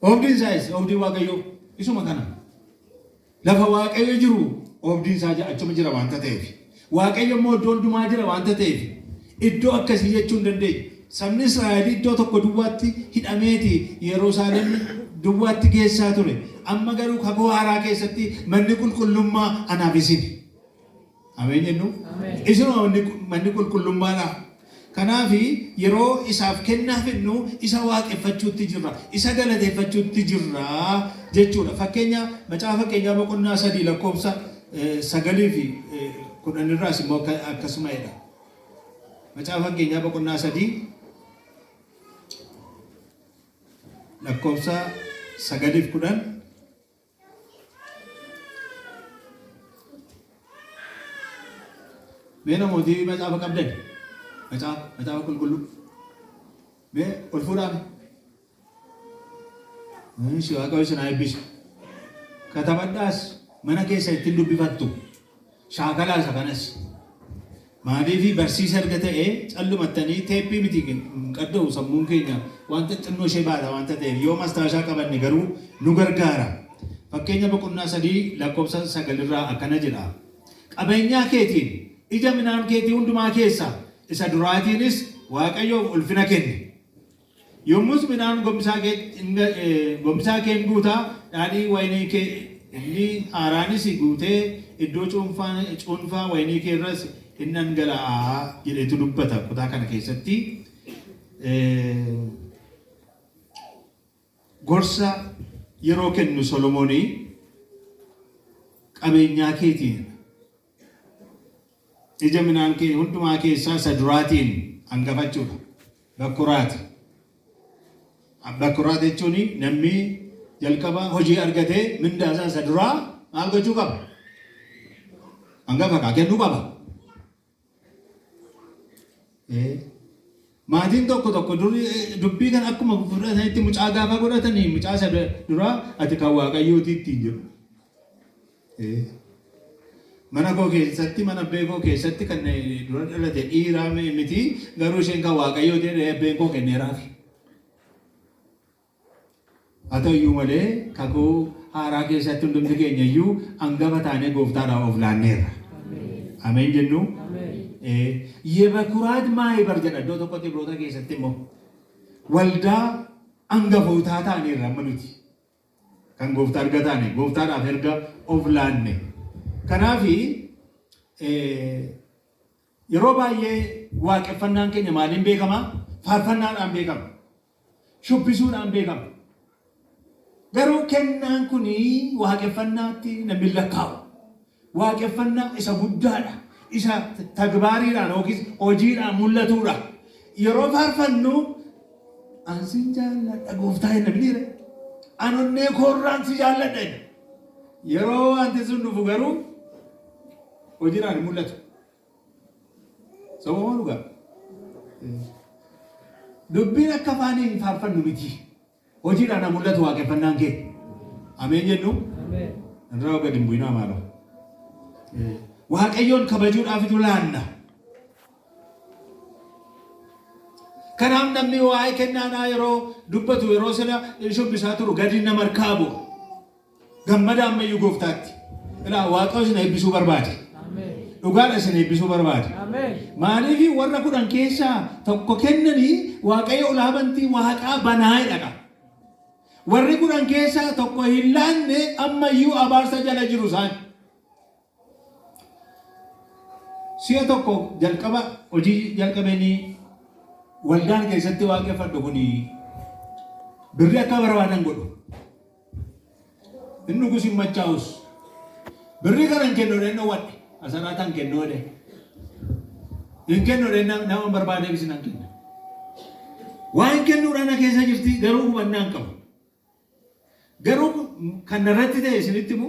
Oobdiin isaa eessa? Oobdiin Waaqayyoo isuma kana. Lafa Waaqayyo jiru oobdiin isaa achuma jira waanta ta'eef. Waaqayyo immoo iddoo hundumaa jira waanta ta'eef. Iddoo akkasii jechuu hin dandeenyu. Sabni Israa'el iddoo tokko duwwaatti hidhameeti Yerusaalem duwwaatti geessaa ture. Amma garuu kakuu haaraa keessatti manni qulqullummaa anaaf isin. Ameen jennu. Isinuma manni qulqullummaadha. Kanaaf yeroo isaaf kennaa fidnu isa waaqeffachuutti jirra. Isa galateeffachuutti jirra jechuudha. Fakkeenya macaafa fakkeenyaa boqonnaa 3 lakkoofsa 9 fi 10 irraas immoo akkasuma jedha. Macaafa fakkeenyaa boqonnaa 3 lakkoofsa 9 fi 10. Mee namooti macaafa qabdan macaafa macaafa qulqulluu mee ol fuudhaa mee. Ishi Waaqayyo isin haa eebbisu. Katabadhaas mana keessa ittiin dubbifattu. Shaakalaa isa kanas. Maaliif barsiisa erga ta'e callumattanii teeppii miti hin qadda'u sammuun keenya wanta xinnoo ishee baata wanta ta'eef yoo mastaashaa qabanne garuu nu gargaara. Fakkeenya boqonnaa 3 lakkoofsa 9 irraa akkana jedha. Qabeenyaa keetiin ija midhaan keetii hundumaa keessaa isa duraatiinis Waaqayyoof ulfina kenni. Yommus midhaan gombisaa kee in guuta, daadhii waynii kee inni haaraanis guutee iddoo cuunfaa waynii kee irras in dhangala'a jedheetu dubbata kutaa kana keessatti. Gorsa yeroo kennu Solomoonii Qabeenyaa keetiin, ija midhaan kee hundumaa keessaa isa duraatiin hangafachuudha. Bakkuraati. Bakkuraat jechuun namni jalqaba hojii argatee mindaa isaa isa duraa maal gochuu qaba? Hangafa kaa kennuu qaba. Maatiin tokko tokko dubbii kan akkuma fudhatanitti mucaa gaafa godhatanii mucaa isa duraa ati kan Waaqayyooti ittiin jedhu. Mana koo keessatti, mana abbee koo keessatti kan dura dhalate dhiiraa miti, garuu isheen kan Waaqayyooti jedhee abbeen koo kenneeraafi. Haa ta'u iyyuu malee kakuu haaraa keessatti hundumti keenya iyyuu hangafa taanee gooftaadhaaf of laanneerra. Ameen jennu. የበኩራት ማህበር jedha iddoo tokkotti Ibroota keessatti immoo waldaa hangafootaa taaneerra amma nuti. Kan gooftaa erga taane, gooftaadhaaf erga of laanne. Kanaafi yeroo baay'ee waaqeffannaan keenya maaliin beekama? Faarfannaadhaan beekama. Shubbisuudhaan beekama. Garuu kennaan kun waaqeffannaatti namni lakkaa'u. Waaqeffannaa isa guddaadha. Isa tagbaariidhaan yookiis hojiidhaan mul'atudha. Yeroo faarfannu "An sin jaalladha gooftaa" jenna mitiire. "An onnee koorraan si jaalladha" jenna. Yeroo wanti sun dhufu garuu hojiidhaan hin mul'atu. Sababa dhugaa. Dubbiin akka afaaniin faarfannu miti. Hojiidhaan haa mul'atu waaqeffannaan kee. Ameen jennu. Irraa gadi hin bu'inaa maaloo. Waaqayyoon kabajuudhaafitu laanna. Kanaaf namni waa'ee kennaadhaa yeroo dubbatu, yeroo sila shubbisaa turu gadi nama harkaa bu'a. Gammada ammayyuu gooftaatti. Ilaa, Waaqayyo isin eebbisuu barbaade. Dhugaadha, isin eebbisuu barbaade. Maaliif? Warra 10 keessaa tokko kennanii Waaqayyo ulaa bantii waaqaa banaa dhaqa. Warri 10 keessaa tokko hin laanne ammayyuu abaarsa jala jiru isaan. Si'a tokko jalqaba hojii jalqabeenii waldaan keessatti waaqeffadhu kun birri akka barbaadan godhu. Inni dhugus hin machaa'us. Birrii kana hin kennu jedhee dhoowwadhe. Asaraataan kennu jedhee. Hin kennu jedhee, nama barbaadeef isin hin kenna. Waan kennuudhaan na keessa jirti, garuu hubannaa hin qabu. Garuu kan narratti ta'e isinitti himu,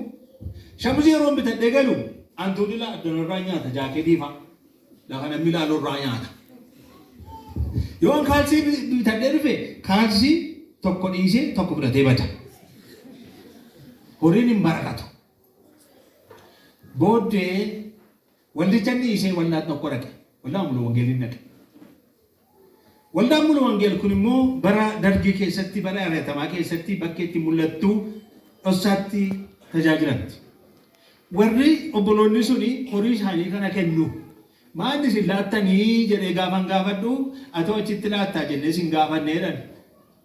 shamizii yeroo bitadhee galu antuudila addunarraa nyaata, jaaketii fa'a. Lafa namni ilaalu irraa nyaata. Yoon kaalsii bitadhee dhufe kaalsii tokko dhiisee tokko fudhatee bada. Horiin hin barakatu. Booddee waldicha dhiisee waldaa tokko dhaqe. Waldaa Mulu Wangeeliin dhaqe. Waldaan Mulu Wangeel kun immoo bara dargii keessatti, bara ari'atamaa keessatti bakka itti mul'attu dhossaatti tajaajilamti. Warri obboloonni suni horii isaanii kana kennu. "Maalli isin laattanii?" jedhee gaafan gaafadhu, "Atoo achitti laattaa jennee isin gaafannee" jedhan.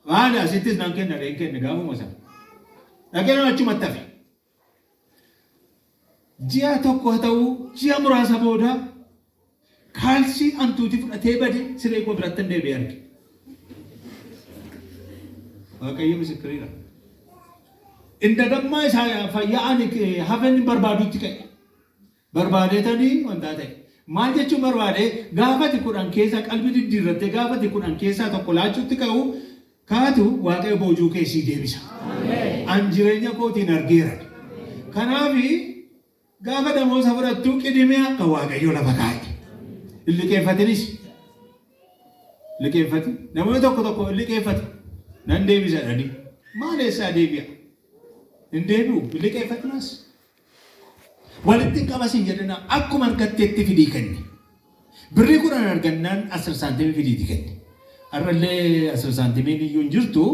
"Maali, asittis nan kenna" dheen kenne gaafuma sana. Dhaqee achumatti hafe. Ji'a tokko haa ta'u, ji'a muraasa booda kaalsii antuuti fudhatee bade siree koo biratti hin deebi'ee arge. Waaqayyo misikiriidha. Indagammaa isaa fayyaa ani hafen barbaadutti ka'e. Barbaadeetanii wantaa ta'e. Maal jechuun barbaade? Gaafati 10 keessaa qalbii diddiirrattee gaafati 10 keessaa tokko laachuutti ka'u kaatu Waaqayyo boojuu keessii deebisa. An jireenya kootiin argeera. Kanaafi gaafa damoosa fudhattu qidimee akka Waaqayyo lafa kaa'e. Hin liqeeffatinis. Liqeeffati. Namoonni tokko tokko hin liqeeffatu. "Nan deebisa" jedhanii. Maal, eessaa deebi'a? Hin deebi'u. Hin liqeeffatinas. Walitti hin qabasin jedhina, akkuma argatteetti fidii kenni. Birrii 10 argannaan 10 saantimii fidiiti kenni. Har'allee 10 saantimiin iyyuu hin jirtu.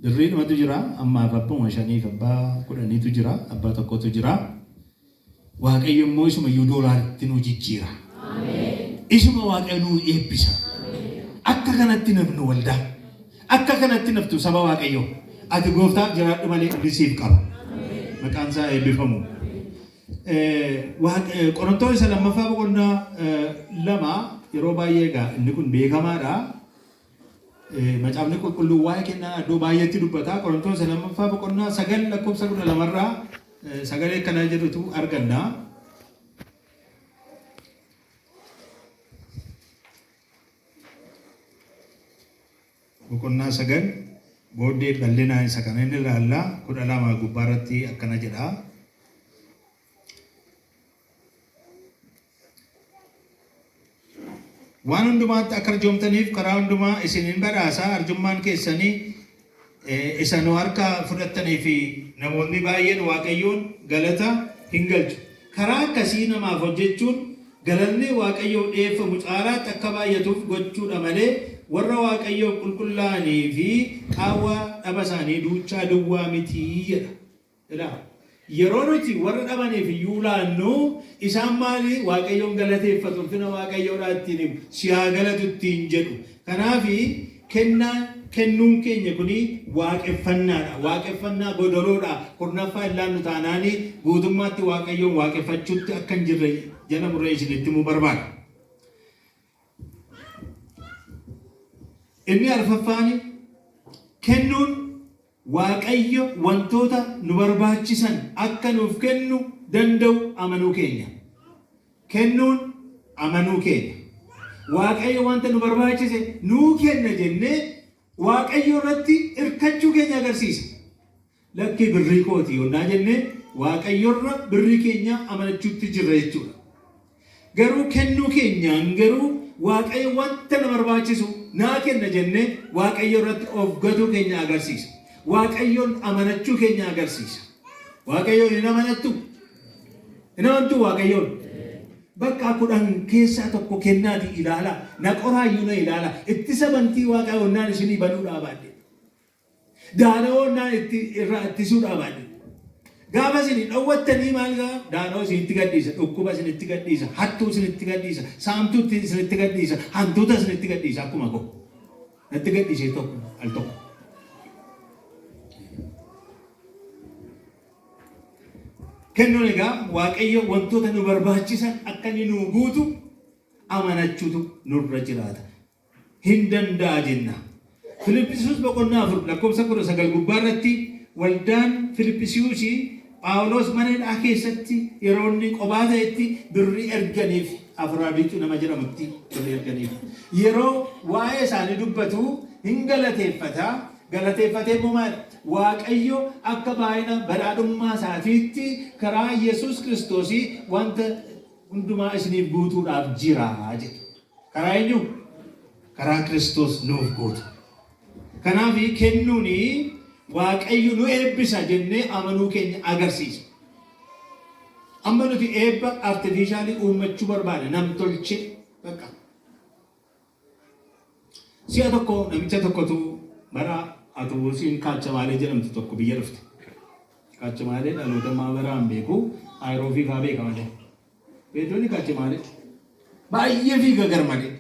Birriidhumatu jira. Ammaaf abbuma shaniif abbaa kudhaniitu jira. Abbaa tokkotu jira. Waaqayyo immoo isuma iyyuu doolaaritti nu jijjiira. Isuma Waaqayyo nu eebbisa. Akka kanatti nafnu waldaa. Akka kanatti naftu saba Waaqayyoo. Ati gooftaaf jiraadhu malee inni siif qaba. Maqaan isaa eebbifamu. Qorontoon isa lammaffaa boqonnaa 2, yeroo baay'ee egaa inni kun beekamaadha. Macaafni qulqulluun waa'ee kennaa iddoo baay'eetti dubbata. Qorontoon isa lammaffaa boqonnaa 9 lakkoofsa 12rraa sagalee akkanaa jedhutu arganna. Boqonnaa 9 booddee bal'inaan isa kana inni ilaalla 12 gubbaarratti akkana jedha. Waan hundumaatti akka arjoomtaniif karaa hundumaa isin hin badhaasa. Arjummaan keessanii isa nu harkaa fudhattanii fi namoonni baay'een Waaqayyoon galata hin galchu. Karaa akkasii namaaf hojjechuun galanni Waaqayyoof dhi'eeffamu caalaatti akka baay'atuuf gochuudha malee warra Waaqayyoof qulqullaa'anii fi qaawwa dhaba isaanii duuchaa duwwaa miti jedha. Ilaa, yeroo nuti warra dhabaniif iyyuu laannu, isaan maali? Waaqayyoon galateeffatu, ulfina Waaqayyoodhaa ittiin himu, si haa galatu ittiin jedhu. Kanaaf kennaa kennuun keenya kuni waaqeffannaadha. Waaqeffannaa godoloodha. Kurnaffaa hin laannu taanaani guutummaatti Waaqayyoon waaqeffachuutti akka hin jirre jala murree isinitti himuu barbaada. Inni arfaffaan kennuun Waaqayyo wantoota nu barbaachisan akka nuuf kennu danda'u amanuu keenya. Kennuun amanuu keenya. Waaqayyo wanta nu barbaachise nuu kenna jennee Waaqayyo irratti irkachuu keenya agarsiisa. Lakkii birrii kooti yonnaa jenne Waaqayyorra birrii keenya amanachuutti jirra jechuudha. Garuu kennuu keenyaan garuu Waaqayyo wanta na barbaachisu naa kenna jennee Waaqayyo irratti of gatuu keenya agarsiisa. Waaqayyoon amanachuu keenya agarsiisa. Waaqayyoon hin amanattu? Hin amantuu Waaqayyoon? Bakka 10 keessaa tokko kennaati ilaala. Na qoraayyuu na ilaala. Ittisa bantii Waaqaa yonnaan isinii banuu dhaabaadhe. Daana'oo innaan itti irraa ittisuu dhaabaadhe. Gaafa isin dhowwattanii maal gaa daana'oo isinitti gadhiisa, dhukkuba isinitti gadhiisa, hattuu isinitti gadhiisa, saamtuu isinitti gadhiisa, hantuuta isinitti gadhiisa akkuma koo. Natti gadhiisee tokko al tokko. Kennuun egaa Waaqayyo wantoota nu barbaachisan akka inni nuu guutu amanachuutu nurra jiraata. Hin danda'a jenna. Filiphisiyuus boqonnaa 4 lakkoofsa 19 gubbaa irratti waldaan Filiphisiyuus Phaawulos mana hidhaa keessatti yeroo inni qobaa ta'etti birrii erganiif Afraadiixuu nama jedhamutti birrii erganiif. Yeroo waa'ee isaanii dubbatu hin galateeffata. Galateeffatee immoo maal? Waaqayyo akka baay'ina badhaadhummaa isaatiitti karaa Yesuus Kiristoosii wanta hundumaa isiniif guutuudhaaf jira jedhe. Karaa eenyu? Karaa Kiristoos nuuf guuta. Kanaaf kennuun Waaqayyo nu eebbisa jennee amanuu keenya agarsiisa. Amma nuti eebba artifiishaalii uummachuu barbaada namtolchee bakka. Si'a tokko namicha tokkotu bara atobuusiin kaachamaalee jedhamtu tokko biyya dhufte. Kaachamaalee dhaloota ammaa baraan beeku aayiroo faa beeka malee. Beetonni kaachamaalee baay'ee fiiga gar malee.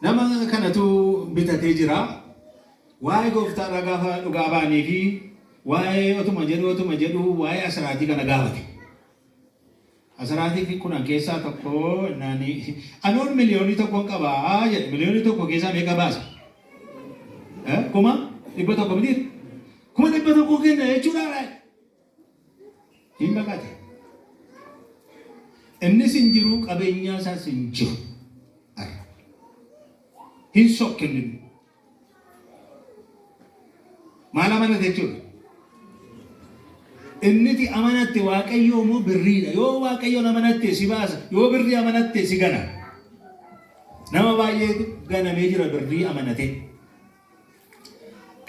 Nama kanatu bitatee jira. Waa'ee gooftaarraa gaafa dhugaa ba'anii fi waa'ee otuma jedhu otuma jedhu waa'ee asiraatii kana gaafate. Asiraatii fi 10 keessaa tokko naani anoon miliyoonii tokkon qaba jedhe. Miliyoonii tokko keessaa meeqa baasa? 100,000 miti? 100,000 kenna jechuudha. Hin baqate. Innis hin jiru qabeenyaa isaas hin jiru. Har'a. Hin sokke inni. Maal amanate jechuudha? Inniti amanatte Waaqayyoo immoo birriidha. Yoo Waaqayyoon amanatte si baasa. Yoo birrii amanatte si gana. Nama baay'eetu ganamee jira birrii amanatee.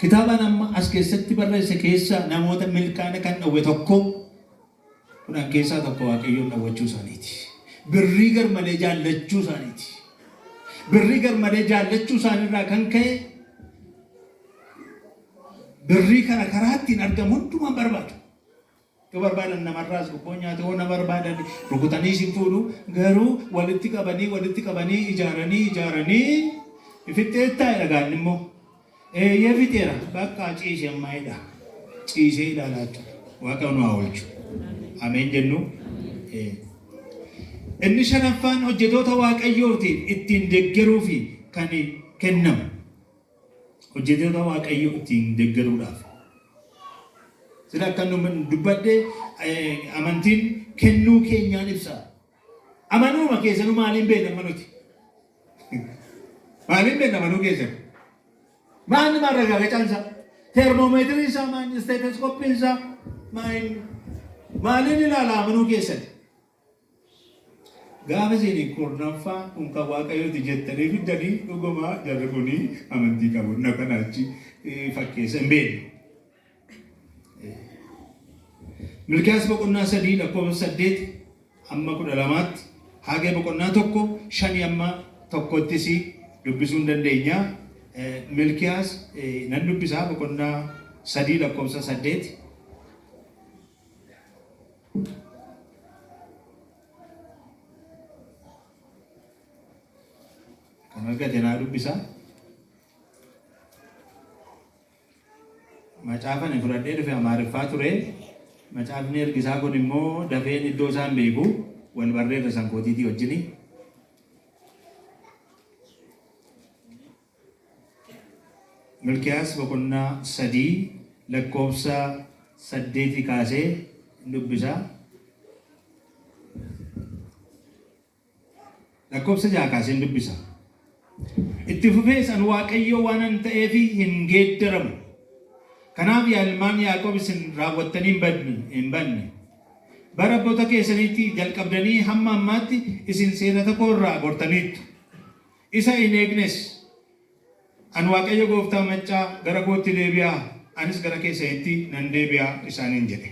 Kitaabaan amma as keessatti barreesse keessaa namoota milkaa'ina kan dhowwe tokko 10 keessaa tokko Waaqayyoon dhowwachuu isaaniiti. Birrii garmalee jaallachuu isaaniiti. Birrii garmalee jaallachuu isaaniirraa kan ka'e birrii kana karaa ittiin argamu hundumaan barbaadu. Yoo barbaadan namarraas gubboo nyaatu, yoo na barbaadan rukutanii isin fuudhu, garuu walitti qabanii walitti qabanii ijaaranii ijaaranii fixxeettaa jedha gaanni immoo. Eeyyee fixeera bakka ciise ammaa jedha. Ciisee ilaalaa jechuudha. Waaqa nu haa oolchu. Ameen jennu. Inni shanaffaan hojjetoota Waaqayyootiin ittiin deggeruu fi kan kennamu. Hojjetoota Waaqayyoo ittiin deggeruudhaaf. Sila akka nu dubbadhe amantiin kennuu keenyaan ibsa. Amanuuma keessanuu maaliin beekna amma nuti? Maaliin beekna amanuu keessan? Maalni maarragaagacaan isaa? Teermoomeetiriin isaa maal? Isteetoskooppiin isaa maal? Maaliin ilaala amanuu keessan? Gaafa isin kurnaffaa kun kan Waaqayyooti jettanii fiddanii dhugumaa jarri kun amantii qabu. Na kana achi fakkeessa hin beeknu. Milkiyaas boqonnaa 3 lakkoofsa 8 hamma 12tti, Haagee boqonnaa 1 5 hamma 1ttis dubbisuu hin dandeenya. Milkiyaas nan dubbisaa boqonnaa 3 lakkoofsa 8. Kan argate naa dubbisa. Macaafa ani fudhadhee dhufe Amaariffaa ture. Macaafni ergisaa kun immoo dafeen iddoo isaa hin beeku. Wal barreerra sankootiitii wajjini. Milkiyaas boqonnaa 3 lakkoofsa 8 kaasee dubbisa. Lakkoofsa 6 kaaseen dubbisa. Itti fufees an Waaqayyo waanan ta'eef hin geeddaramu. Kanaaf yaa ilmaan Yaaqoob isin raawwattanii hin badne. Bara abboota keessaniitti jalqabdanii hamma ammaatti isin seerata koo irraa gortaniittu. Isa hin eegnes. An Waaqayyo gooftaa maccaa gara kootti deebi'aa, anis gara keessanitti nan deebi'a isaaniin jedhe.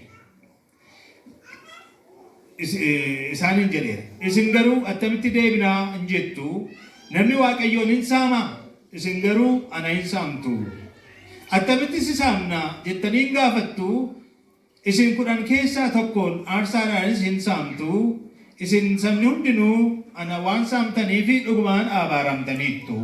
Isaaniin jedheera. Isin garuu attamitti deebinaa hin jettu, namni Waaqayyoon hin saamaa? Isin garuu ana hin saamtu. Attamitti si saamna jettanii hin gaafattu, isin 10 keessaa tokkoon aarsaadhaanis hin saamtu, isin sabni hundinuu ana waan saamtaniif dhugumaan abaaramtaniittu.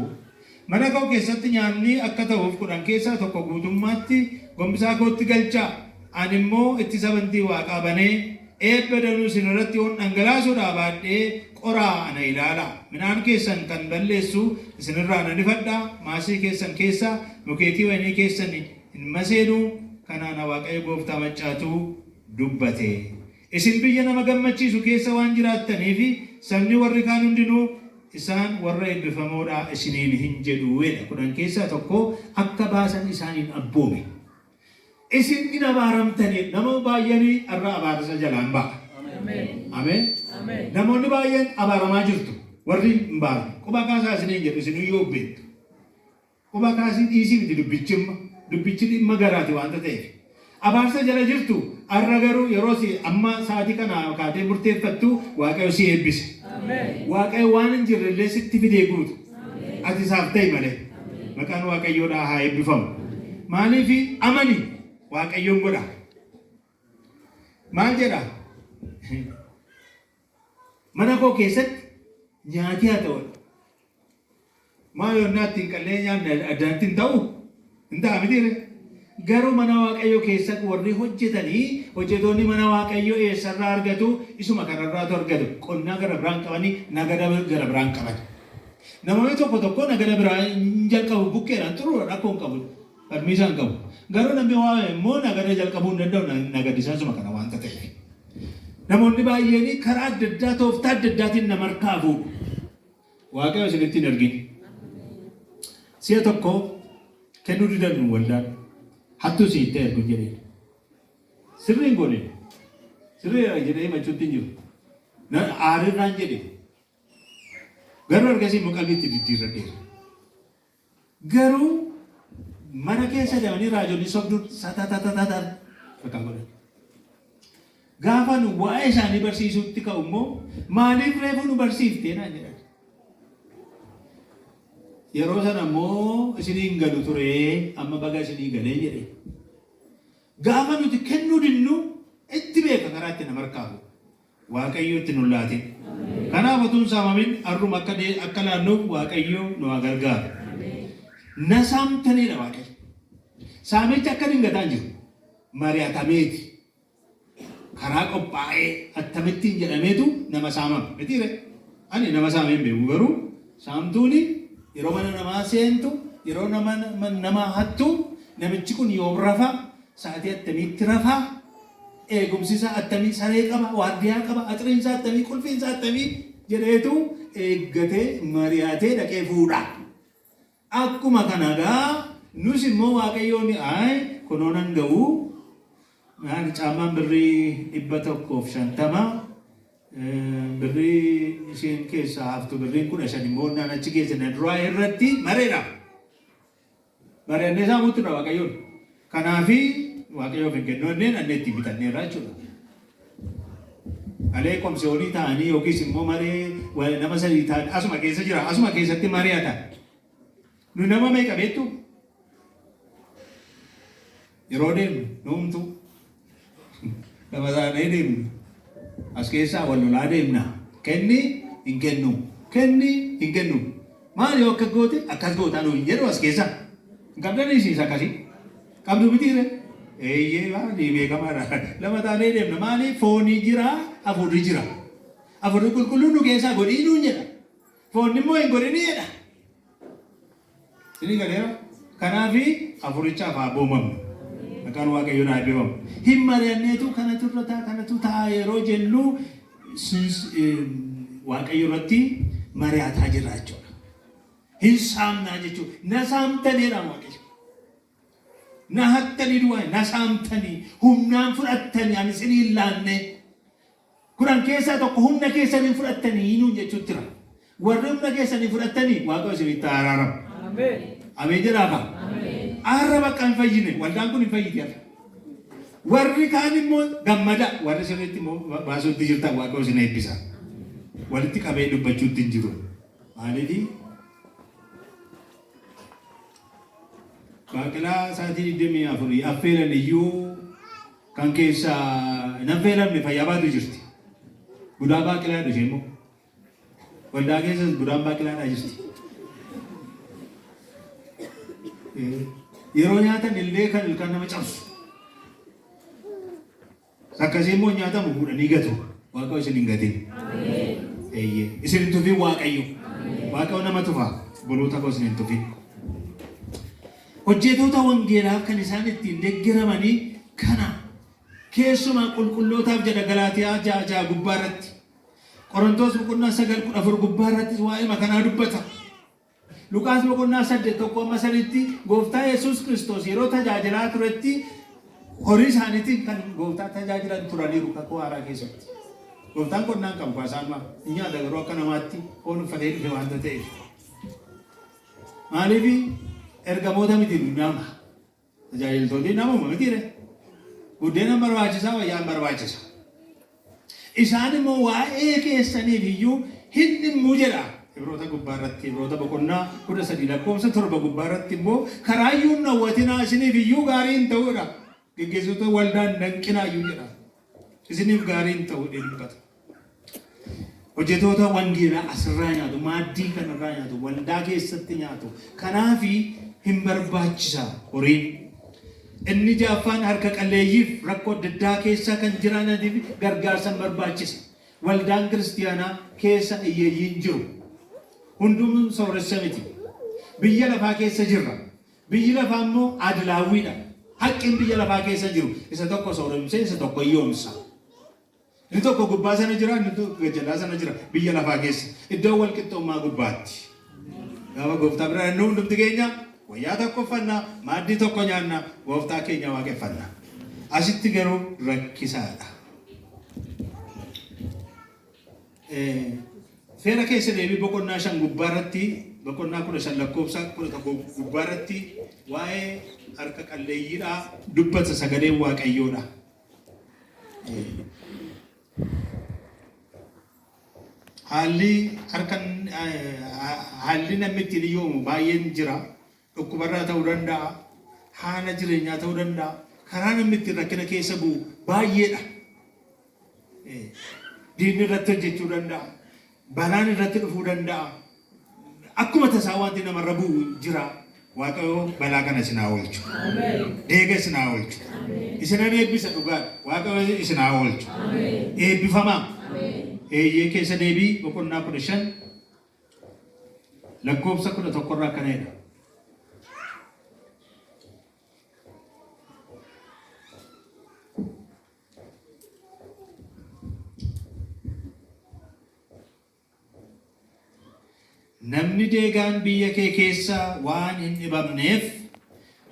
Mana koo keessatti nyaanni akka ta'uuf 10 keessaa tokko guutummaatti gombisaa kootti galchaa! Ani immoo ittisa bantii waaqaa banee, eebba danuu isin irratti yoon dhangalaasuudhaa baadhe qoraa ana ilaalaa! Midhaan keessan kan balleessu isin irraa nan ifadha, maasii keessan keessaa mukeetii waynii keessan hin maseenu, kana ana Waaqayyo gooftaa maccaatu dubbate. Isin biyya nama gammachiisu keessa waan jiraattaniif, sabni warri kaan hundinuu, Isaan warra eebbifamoo dha isiniin hin jedhu jedha. 10 keessaa tokko akka baasan isaaniin abboome. Isin in abaaramtani. Nama baay'een har'a abaarsa jalaan ba'a. Ameen. Namoonni baay'een abaaramaa jirtu. Warri hin baafne. Quba kaasaa isiniin jedhu isin iyyuu beektu. Quba kaasii dhiisii miti dubbichi amma. Dubbichi dhimma garaati waanta ta'eef. Abaarsa jala jirtu har'a garuu yeroo si amma sa'aatii kana kaatee murteeffattu Waaqayyo si eebbisa. Waaqayyo waan hin jirre illee sitti fidee guuta. Ati isaaf ta'i malee. Maqaan Waaqayyoodhaa haa eebbifamu. Maaliif amani Waaqayyoon godha. Maal jedha? Mana koo keessatti nyaati haa ta'u. Maal yonnaa ittiin qallee nyaanne addaatti hin ta'u? Hin ta'a mitiire? Garuu mana Waaqayyoo keessatti warri hojjetanii hojjetoonni mana Waaqayyoo eessarraa argatu? Isuma kanarraatu argatu. Qonnaa gara biraan qabanii nagada gara biraan qaban. Namoonni tokko tokko nagada biraa hin jalqabu bukkeedhaan xuruura rakkoo hin qabu. Falmiisaa hin qabu. Garuu namni waamame immoo nagada jalqabuu hin danda'u nagadisaa isuma kana waanta ta'eef. Namoonni baay'een karaa adda addaa tooftaa adda addaatiin nama harkaa fuudhu. Waaqayyo isinitti hin ergin. Si'a tokko kennuu didan nu waldaan hattuu si itti ergu jedheen. Sirrii hin goone. Sirrii jedhee himachuutti hin jiru. Aarirraan jedhe. Garuu ergasii immoo qalbii itti diddiirradheera. Garuu mana keessa deemanii raajonni sobduun satatatatatar bakka godhan. Gaafa nu waa'ee isaanii barsiisuutti ka'u immoo maaliif reefu nu barsiiftee naan jedhan. Yeroo sana immoo isinii hin galu ture amma baga isinii galee jedhe. Gaafa nuti kennuu dinnu itti beeka karaa itti nama harkaa fuudha. Waaqayyo itti nun laatin. Kanaaf utuu hin saamamin har'uma akka akka laannuuf Waaqayyo nu haa gargaaru. Na saamtaniidha Waaqayyo. Saamichi akka dingataa hin jiru. Mari'atameeti. Karaa qophaa'ee akkamittiin jedhameetu nama saamama. Mitiire? Ani nama saamee hin beeku garuu saamtuuni yeroo mana namaa seentu yeroo nama nama hattu namichi kun yoom rafa. Sa'aatii attamiitti rafaa? Eegumsi isaa attamii? Saree qaba, waardiyaa qaba, axiriin isaa attamii, qulfiin isaa attamii jedheetu eeggatee mari'atee dhaqee fuudha. Akkuma kana gaa nus immoo Waaqayyoon ay kunoo nan ga'u maal caammaan birrii 150 birrii isheen keessaa haftu birriin 15 immoo naan achi keessa na duraa irratti mareedha. Mari'annee saamuutti dha Waaqayyoon. Kanaafi Waaqayyoof hin kennu jennee dhannee ittiin bitanneerra jechuudha. Malee komsiyoonii ta'anii yookiis immoo maree nama sadii ta'anii asuma keessa jira asuma keessatti mari'ata. Nu nama meeqa beektu? Yeroo deemnu nuumtu lama taanee deemnu as keessaa wal lolaa deemna. Kenni hin kennu. Kenni hin kennu. Maal yoo akka goote akkas gootaa nu hin jedhu as keessaa. Hin qabdanii isiis akkasii. Qabdu mitiire? Eeyyee maali beekamaadha. Lama taanee deemna. Maali foonii jira hafuurri jira. Hafuurri qulqulluun nu keessaa godhii nuun jedha. Foonni immoo hin godhinii jedha. Isinii galeera? Kanaafi hafuurichaaf haa abboomamnu. Maqaan Waaqayyoon haa eebbifamu. Hin mari'anneetu kanatu irra ta'a kanatu ta'a yeroo jennu Waaqayyo irratti mari'ataa jirra jechuudha. Hin saamnaa jechuudha. Na saamtaniidha Waaqayyo. Na hattanii duwwaa na saamtanii humnaan fudhattanii ani isinii hin laanne. 10 keessaa tokko humna keessaniin fudhattanii nuun jechuutti jira. Warri humna keessanii fudhattanii Waaqayyo isinitti haa araaramu. Ameen. Ameen jedhaa kaa. Arra bakka hin fayyine waldaan kun hin fayyite har'a. Warri kaan immoo gammada warri sirriitti immoo baasuutti jirtan Waaqayyo isin eebbisa. Walitti qabee dubbachuutti hin jiru. Maaliif? Baaqelaa sa'aatii 24 affeelan iyyuu kan keessaa hin affeelamne fayyaa baatu jirti. Budaa baaqelaa jedhu ishee immoo. Waldaa keessas budaan baaqelaadhaa jirti. Yeroo nyaatan illee kan ilkaan nama cabsu. Akkasii immoo nyaatamu fuudhanii gatu. Waaqayyo isin hin gatin. Eeyyee. Isin hin tufin Waaqayyo. Waaqayyo nama tufa. Obboloota koo isin hin tufin. Hojjetoota wangeelaaf kan isaan ittiin deggeramanii kana. Keessumaa qulqullootaaf jedha Galaatiyaa 6:6 gubbaa irratti. Qorontoos boqonnaa 9 14 gubbaa irrattis waa'ee makanaa dubbata. Luqaas boqonnaa 8 1 amma 3tti Gooftaa Yesuus Kiristoos yeroo tajaajilaa turetti horii isaaniitiin kan Gooftaa tajaajilan turaniiru kakuu haaraa keessatti. Gooftaan qonnaan qabu kaasaan maa hin nyaata garuu akka namaatti foon uffatee dhufe waanta ta'eef. Maaliif ergamoota miti nama tajaajiltooti namuma mitiire. Buddeena barbaachisaa wayyaan barbaachisa. Isaan immoo waa'ee keessaniif iyyuu hin dhimmu jedha. Ibroota gubbaa irratti, Ibroota boqonnaa 13 lakkoofsa 7 gubbaa irratti immoo karaa iyyuu hin dhowwatinaa isiniif iyyuu gaarii hin ta'uudha. Geggeessitoota waldaan danqinaa iyyuu jedha. Isiniif gaarii hin ta'u jedhee dubbata. Hojjetoota wangeelaa asirraa nyaatu, maaddii kanarraa nyaatu, waldaa keessatti nyaatu. Kanaafi hin barbaachisa horiin. Inni ja'affaan harka qalleeyyiif rakkoo adda addaa keessa kan jiraananiif gargaarsa hin barbaachisa. Waldaan kiristiyaanaa keessa hiyyeeyyiin jiru. Hundumuu sooressa miti. Biyya lafaa keessa jirra. Biyyi lafaa immoo adlaawwiidha. Haqqiin biyya lafaa keessa jiru isa tokko sooromsee isa tokko hiyyoomsa. Inni tokko gubbaa sana jira, inni tokko gajjallaa sana jira biyya lafaa keessa. Iddoo wal qixxummaa gubbaatti. Gaafa gooftaa bira dhaqnu hundumti keenya wayyaa tokko uffanna, maaddii tokko nyaanna, gooftaa keenya waaqeffanna. Asitti garuu rakkisaadha. Seera keessa deebii boqonnaa 5 gubbaa irratti boqonnaa 15 lakkoofsa 11 gubbaa irratti waa'ee harka qalleeyyiidhaa dubbata sagaleen Waaqayyoodha. Haalli harka haalli namni ittiin hiyyoomu baay'een jira. Dhukkubarraa ta'uu danda'a. Haala jireenyaa ta'uu danda'a. Karaa namni ittiin rakkina keessa bu'u baay'eedha. Diinni irratti hojjechuu danda'a. Balaan irratti dhufuu danda'a. Akkuma tasaa wanti namarra bu'u jira. Waaqayyo balaa kana isin haa oolchu. Deega isin haa oolchu. Isinan eebbisa dhugaadha. Waaqayyo isin haa oolchu. Eebbifamaa. Eeyyee keessa deebii boqonnaa 15 lakkoofsa 11 irraa akkana jedha. Namni deegaan biyya kee keessa waan hin dhibamneef,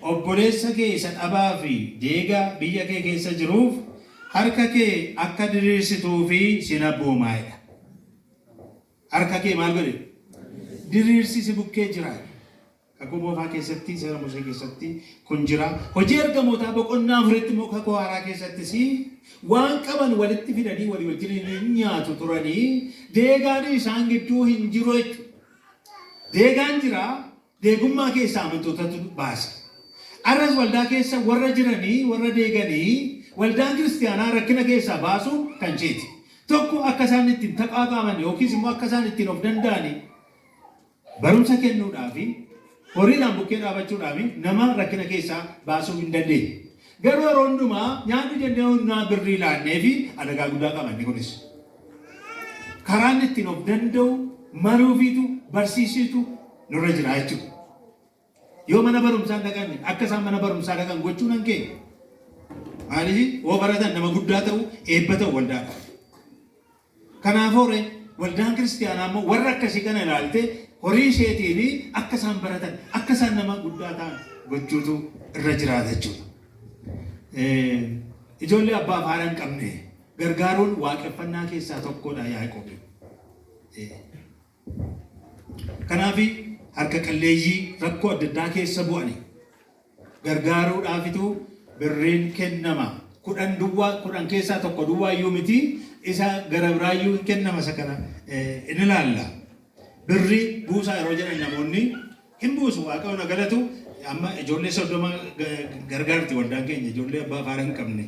obboleessa kee isa dhabaa fi deegaa biyya kee keessa jiruuf harka kee akka diriirsituufi sin abboomaa jedha. Harka kee maal godhe? Diriirsi si bukkee jira. Kakuu Moofaa keessatti, Seera Musee keessatti kun jira. Hojii Ergamootaa boqonnaa 4tti immoo Kakuu Haaraa keessattis waan qaban walitti fidanii walii wajjin hin nyaatu turanii, deegaan isaan gidduu hin jiru jechuudha. Deegaan jira, deegummaa keessaa amantootatu baasa. Arras waldaa keessa warra jiranii, warra deeganii, waldaan kiristiyaanaa rakkina keessaa baasuun kan isheeti. Tokko akka isaan ittiin taqaaqaaman yookiis immoo akka isaan ittiin of danda'anii barumsa kennuudhaafi horiidhaan bukkee dhaabachuudhaafi nama rakkina keessaa baasuu hin dandeenye. Garuu yeroo hundumaa nyaadhu jennee humnaa birrii laanneefi adagaa guddaa qaba inni kunis. Karaa inni ittiin of danda'u maruufiitu barsiisiitu nurra jira jechuudha. Yoo mana barumsaa hin dhaqanne akka isaan mana barumsaa dhaqan gochuu nan keenya. Maaliif yoo baratan nama guddaa ta'u, eebba ta'u waldaadhaaf. Kanaafuu ree waldaan kiristiyaanaa immoo warra akkasii kana ilaaltee horii isheetiin akka isaan baratan, akka isaan nama guddaa ta'an gochuutu irra jiraata jechuudha. Ijoollee abbaa fi haadha hin qabne gargaaruun waaqeffannaa keessaa tokkodha Yaaqoob. Kanaaf harka qalleeyyii rakkoo adda addaa keessa bu'ani gargaaruudhaafitu birriin kennama. 10 duwwaa, 10 keessaa tokko duwwaa iyyuu miti, isa gara biraa iyyuu hin kennama, isa kana in ilaalla. Birrii buusaa yeroo jedhan namoonni hin buusu. Waaqayyoon haa galatu, amma ijoollee 30 gargaarti waldaan keenya, ijoollee abbaa fi haadha hin qabne.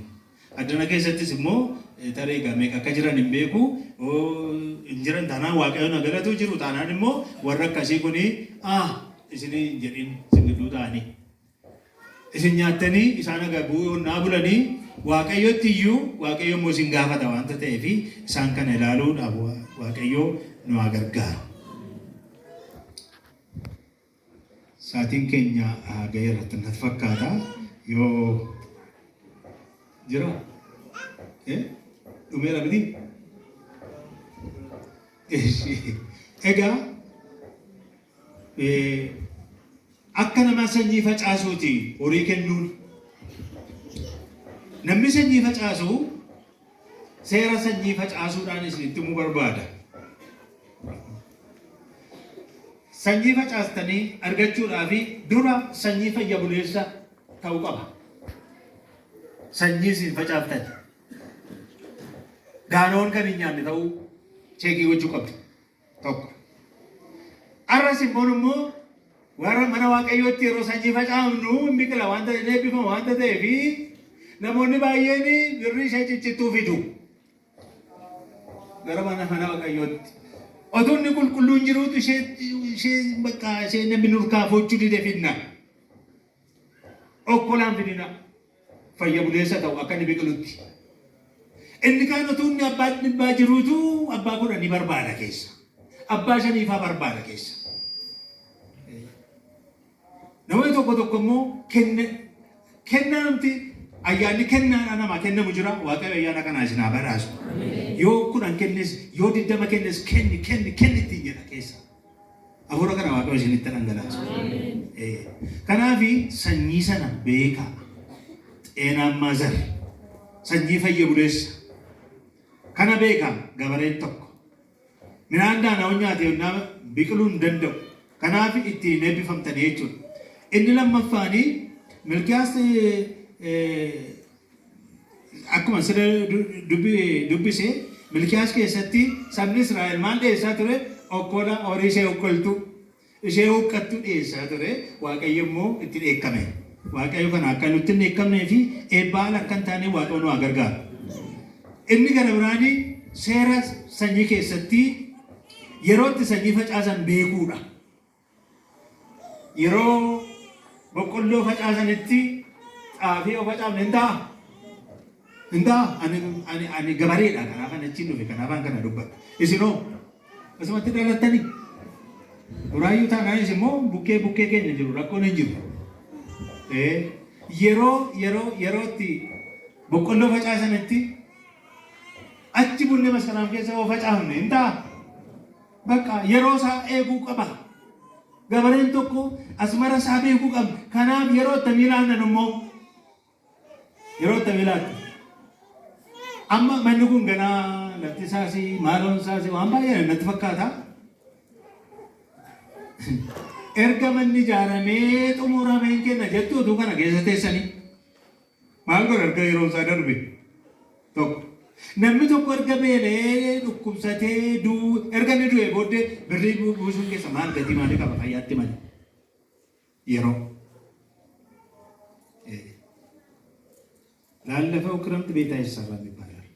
Addana keessattis immoo tarii egaa meeqa akka jiran hin beeku. Hin jiran taanaan Waaqayyoon haa galatu, jiru taanaan immoo warra akkasii kuni ah isinii hin jedhin isin gidduu ta'anii. Isin nyaattanii isaan agabuu yoonnaa bulanii Waaqayyotti iyyuu Waaqayyo immoo isin gaafata waanta ta'eef isaan kana ilaaluudhaaf Waaqayyo nu haa gargaaru. Saatiin keenya ga'eera natti fakkaata. Yoo jira? Dhumeera miti? Egaa akka nama sanyii facaasuuti horii kennuun. Namni sanyii facaasu seera sanyii facaasuudhaan isinitti himuu barbaada. Sanyii facaastanii argachuudhaaf dura sanyii fayya buleessa ta'uu qaba. Sanyii isin facaaftan daanoon kan hin nyaanne ta'uu cheekii gochuu qabdu. Tokko. Arras immoo warra mana Waaqayyootti yeroo sanyii facaafnu hin biqila waanta hin eebbifama waanta ta'eef namoonni baay'een birrii ishee ciccittuu fidu. Gara mana Waaqayyootti. Otuu inni qulqulluun jiruutu ishee bakka ishee namni nurkaa fuuchuu dide fidna. Okkolaan fidina. Fayya buleessa ta'u akka inni biqilutti. Inni kaan otuu inni abbaa dhibbaa jiruutu abbaa kudhanii barbaada keessa. Abbaa shaniifaa barbaada keessa. Namoonni tokko tokko immoo kennaa namti ayyaanni kennaadhaan namaa kennamu jira. Waaqayyo ayyaana kanaa isin haa badhaasu. Yoo 10 kennes, yoo 20 kennes, kenni kenni kenni ittiin jedha keessa. Hafuura kana Waaqayyo isinitti dhangalaasu. Kanaaf sanyii sana beekaa. Xeenaammaa zar. Sanyii fayya buleessa. Kana beekaa gabareen tokko. Midhaan daana'oo nyaate yonnaa biqiluu hin danda'u. Kanaaf ittiin eebbifamtanii jechuudha. Inni lammaffaanii Milkiyaas akkuma sila dubbise, Milkiyaas keessatti sabni Israa'el maal dhiyeessaa ture? Okkola horii ishee okkoltu, ishee huqqattu dhiyeessaa ture. Waaqayyo immoo itti dheekkame. Waaqayyo kana akka nutti hin dheekkamnee fi eebbaa ala akka hin taane Waaqayyo nu haa gargaaru. Inni gara biraanii seera sanyii keessatti yeroo itti sanyii facaasan beekuudha. Yeroo boqqolloo facaasanitti xaafii yoo facaafne hin ta'a? Hin ta'a? Ani gabareedha, kanaaf ani achiin dhufe, kanaaf an kana dubbadha. Isinoo asumatti dhalattanii? Buraayyuu taanaanis immoo bukkee keenya jiru, rakkoon hin jiru. Yeroo itti boqqolloo facaasanitti achi bunne Maskaraam keessa yoo facaafne hin ta'a? Bakka yeroo isaa eeguu qaba. Gabareen tokko asmara isaa beekuu qaba. Kanaaf yeroo attamii laannan immoo yeroo attamii laattu. Amma manni kun ganaa lafti isaas maaloon isaas waan baay'ee natti fakkaata. Erga manni ijaaramee xumurameen kenna jettu utuu kana keessa teessanii. Maal godha erga yeroon isaa darbe? Tokko. Namni tokko erga beela'ee dhukkubsatee du'uu erga inni du'ee booddee birrii buusuun keessa maal gatii maalii qaba fayyaatti malee? Yeroo. ላለፈው ክረምት ቤት አይሰራም ይባላል።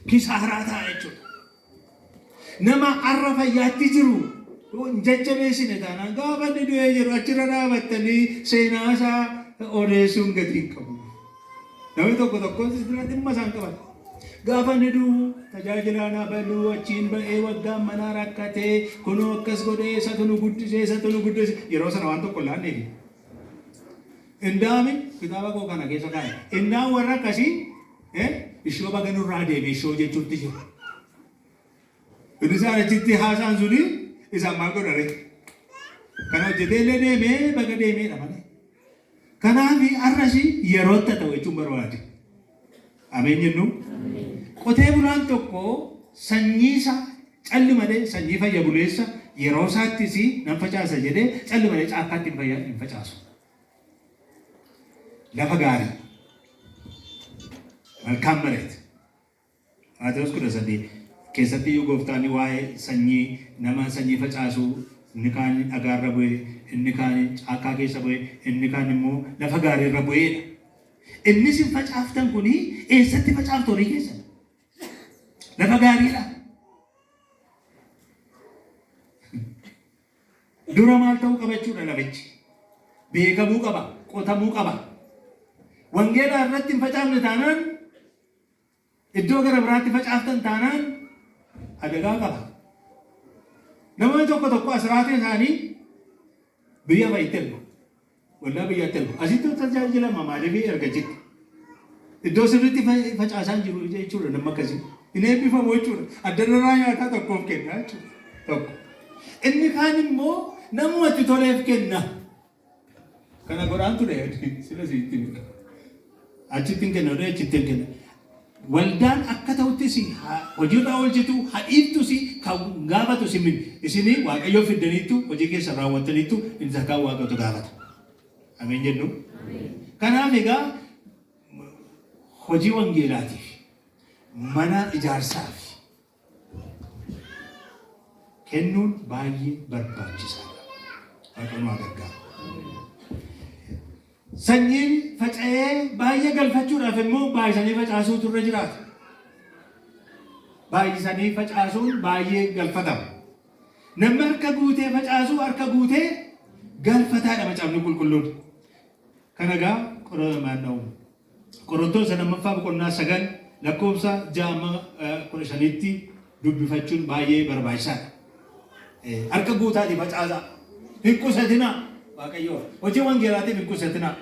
ኪሳራ ta'a jechuudha. Nama har'a fayyaatti jiru hin jajjabeessine taanaan gaafa inni du'ee jiru achirra dhaabattanii seenaa isaa odeessuun gatii hin qabu. Namni tokko tokko dhimma isaan qaban. Gaafa inni du'u tajaajilaan abaluu achiin ba'ee waggaan manaa rakkatee kunoo akkas godhee isatu nu guddisee isatu nu guddise yeroo sana waan tokko laanneefi. Indaami kitaaba koo kana keessa kaa'e. Indaan warra akkasii ishoo baga nurraa deeme ishoo jechuutti jiru. Inni isaan achitti haasaan suni isaan maal godhare? Kana hojjetee illee deemee baga deemeedha malee. Kanaaf har'as yerootti ta'u jechuun barbaade. Ameen jennu. Qotee bulaan tokko sanyii isaa calli malee sanyii fayya buleessa yeroo isaattis nan facaasa jedhee calli malee caakkaatti hin facaasu. Lafa gaarii. መልካም መሬት Maatewos 13 keessatti iyyuu gooftaan waa'ee sanyii nama sanyii facaasu inni kaan dhagaarra bu'e, inni kaan caakkaa keessa bu'e, inni kaan immoo lafa gaariirra bu'eedha. Inni isin facaaftan kuni eessatti facaaftu horii keessan? Lafa gaariidha. Dura maal ta'uu qaba jechuudha lafichi? Beekamuu qaba, qotamuu qaba. Wangeela irratti hin facaafne taanaan iddoo gara biraatti facaaftan taanaan adagaa qaba. Namoonni tokko tokko asiraatii isaanii biyya fa'itti ergu. Waldaa biyyaatti ergu. Asitti tajaajilama maaliif erga jitti? Iddoo sirriitti facaasaa jiru jechuudha nama akkasii. Hin eebbifamu jechuudha. Addanarraa nyaataa tokkoof kenna jechuudha. Tokko. Inni kaan immoo namumatti toleef kenna. Kana godhaan ture sila siitti miti. Achitti hin kenna, achitti hin kenna. Waldaan akka ta'uttis hojiirra oolchitu hadhiiftus kan gaafatu isin miti. Isin Waaqayyoo fiddaniittu hojii keessa raawwattaniittu inni sakaan Waaqatu gaafata. Ameen jennu. Kanaaf egaa hojii wangeelaatiif mana ijaarsaaf kennuun baay'ee barbaachisaadha. Waaqayyo nu haa gargaaru. Sanyiin faca'ee baay'ee galfachuudhaaf immoo baay'isanii facaasuutu irra jiraata. Baay'isanii facaasuun baay'ee galfatama. Namni harka guutee facaasuu harka guutee galfataadha macaafni qulqulluun. Kana egaa Qorontoos lammaffaa boqonnaa 9 lakkoofsa 6-15tti dubbifachuun baay'ee barbaachisaadha. Harka guutaatii facaasaa. Hin qusatinaa Waaqayyoof. Hojii wangeelaatiif hin qusatinaa.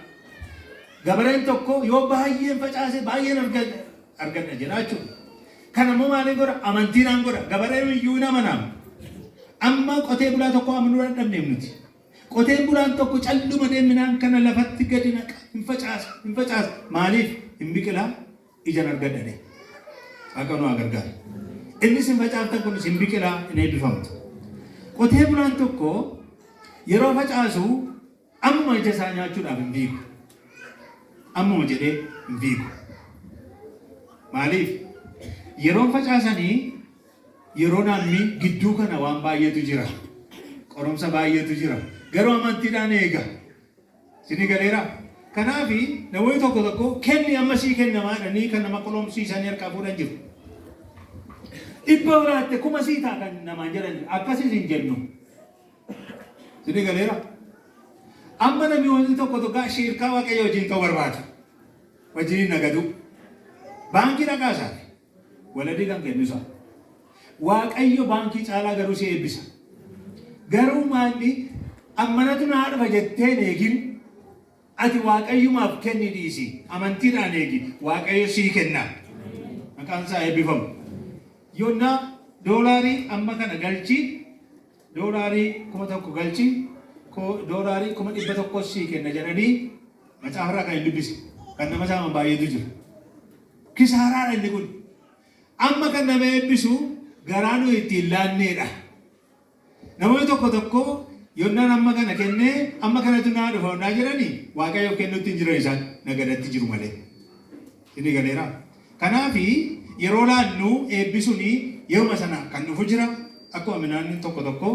Gabareen tokko yoo baay'een facaase baay'een argadha jedha jechuudha. Kana immoo maaliin godha? Amantiidhaan godha. Gabareen iyyuu hin amanamu. Amma qotee bulaa tokko amanuu dadhabneef nuti. Qoteen bulaan tokko calluma deeminaan kana lafatti gadi naqa. Hin facaasa. Hin facaasa. Maaliif? Hin biqilaa ijan argadhane. Waaqa nu haa gargaaru. Innis hin facaaftan kunis hin biqilaa hin eebbifamtu. Qotee bulaan tokko yeroo facaasu ammuma ija isaa nyaachuudhaaf hin fiigu. Ammuma jedhee hin fiigu. Maaliif? Yeroon facaasanii yeroo naamni gidduu kana waan baay'eetu jira. Qoromsa baay'eetu jira. Garuu amantiidhaan eega. Isinii galeera? Kanaaf namoonni tokko tokko kenni amma sii kennamaa jedhanii kan nama qolomsiisanii harkaa fuudhan jiru. Dhibba horaatte kuma sii ta'a kan namaan jedhan jiru. Akkasiis hin jennu. Isinii galeera? Amma namni tokko tokko shirkaa Waaqayyo wajjin ta'uu barbaadu. Wajjin nagadu. Baankii dhaqaa isaati. Waladii kan kennu isaa. Waaqayyo baankii caalaa garuu si eebbisa. Garuu maalli ammanatu naa dhufa jettee hin eegin. Ati Waaqayyumaaf kenni dhiisi. Amantiidhaan eegi. Waaqayyo sii kenna. Maqaan isaa eebbifamu. Yonnaa Doolaarii amma kana galchii, doolaarii 1000 galchii, doolaarii 100,000 sii kenna jedhanii macaafarraa kan hin dubbise. Kan nama saaman baay'eetu jira. Kisaaraadha inni kun. Amma kan nama eebbisu garaa nuyi ittiin laanneedha. Namoonni tokko tokko yonnaan amma kana kennee amma kanatu naa dhufa yonnaa jedhanii Waaqayyoof kennuutti hin jiran, isaan nagadatti jiru malee. Inni galeera. Kanaaf yeroo laannu eebbisuun yeruma sana kan dhufu jira. Akkuma midhaan tokko tokko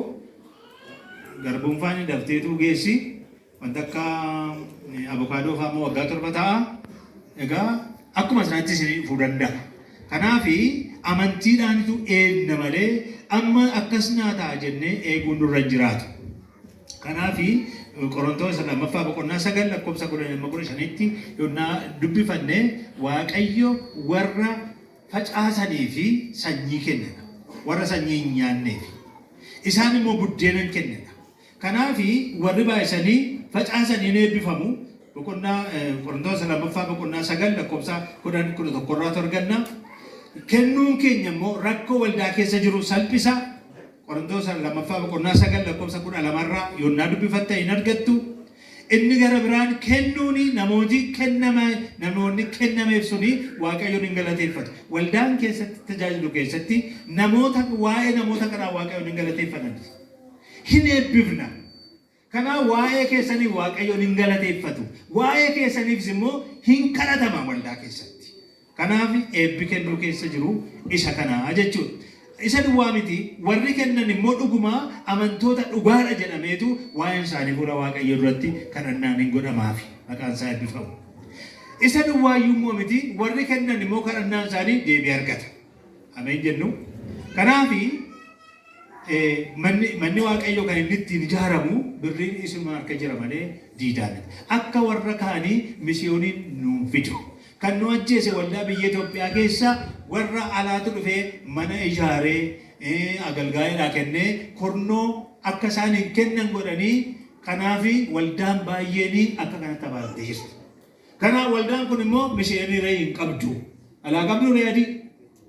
garbuun faani dafteetu geessi. Wanta akka avokaadoo fa'aa immoo waggaa 7 ta'a. Egaa akkuma sanatti isinii dhufuu danda'a. Kanaaf amantiidhaanitu eegna malee amma akkas naa ta'a jennee eeguun nurra hin jiraatu. Kanaaf Qorontoos lammaffaa boqonnaa 9 lakkoofsa 10 amma 15tti yonnaa dubbifanne, Waaqayyo warra facaasanii fi sanyii kennedha. Warra sanyii hin nyaanneef. Isaan immoo buddeena hin kennedha. Kanaaf warri baay'isanii facaasanii ni eebbifamu. Boqonnaa Qorontoos lammaffaa boqonnaa 9 lakkoofsa 10 11 irraatu arganna. Kennuun keenya immoo rakkoo waldaa keessa jiru salphisa. Qorontoos lammaffaa boqonnaa 9 lakkoofsa 12 irraa yonnaa dubbifatta hin argattu. Inni gara biraan kennuuni namoonni kennameef suni Waaqayyoon hin galateeffatu. Waldaan keessatti tajaajilu keessatti namoota waa'ee namoota kanaa Waaqayyoon hin galateeffatan. Hin eebbifna. Kanaaf waa'ee keessaniif Waaqayyoon hin galateeffatu. Waa'ee keessaniifis immoo hin kadhatama waldaa keessatti. Kanaaf eebbi kennuu keessa jiru isa kanaa jechuudha. Isa duwwaa miti, warri kennan immoo dhugumaa amantoota dhugaadha jedhameetu waa'een isaanii fuula Waaqayyoo duratti kadhannaan hin godhamaafi. Maqaan isaa eebbifamu. Isa duwwaayyuu immoo miti, warri kennan immoo kadhannaan isaanii deebii argata. Ameen jennu. Kanaafi manni Waaqayyoo kan inni ittiin ijaaramu birriin isuma harka jira malee diidaa miti. Akka warra kaanii misiyooniin nuun fidu. Kan nu ajjeese waldaa biyya Itoophiyaa keessa warra alaatu dhufee mana ijaaree agalgaayiidhaa kennee kornoo akka isaan hin kennan godhanii, kanaaf waldaan baay'een akka kanatti abaaramtee jirti. Kanaaf waldaan kun immoo misiyoonii ree hin qabdu. Alaa qabdu ree adii.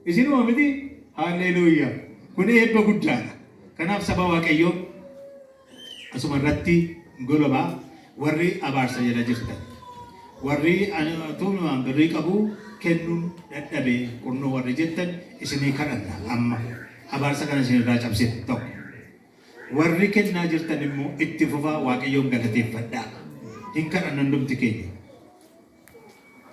Isinuma miti? Haalleluuyaa. Kun eebba guddaadha. Kanaaf saba Waaqayyoo, asuma irratti golobaa, warri abaarsa jala jirtan. Warri tuunumaan birrii qabu kennuun dadhabe qurnoo warri jettan, isinii kadhanna amma. Abaarsa kana isinirraa cabsina tokko. Warri kennaa jirtan immoo itti fufaa, Waaqayyoon galateeffadhaa. Hin kadhanna hundumti keenya.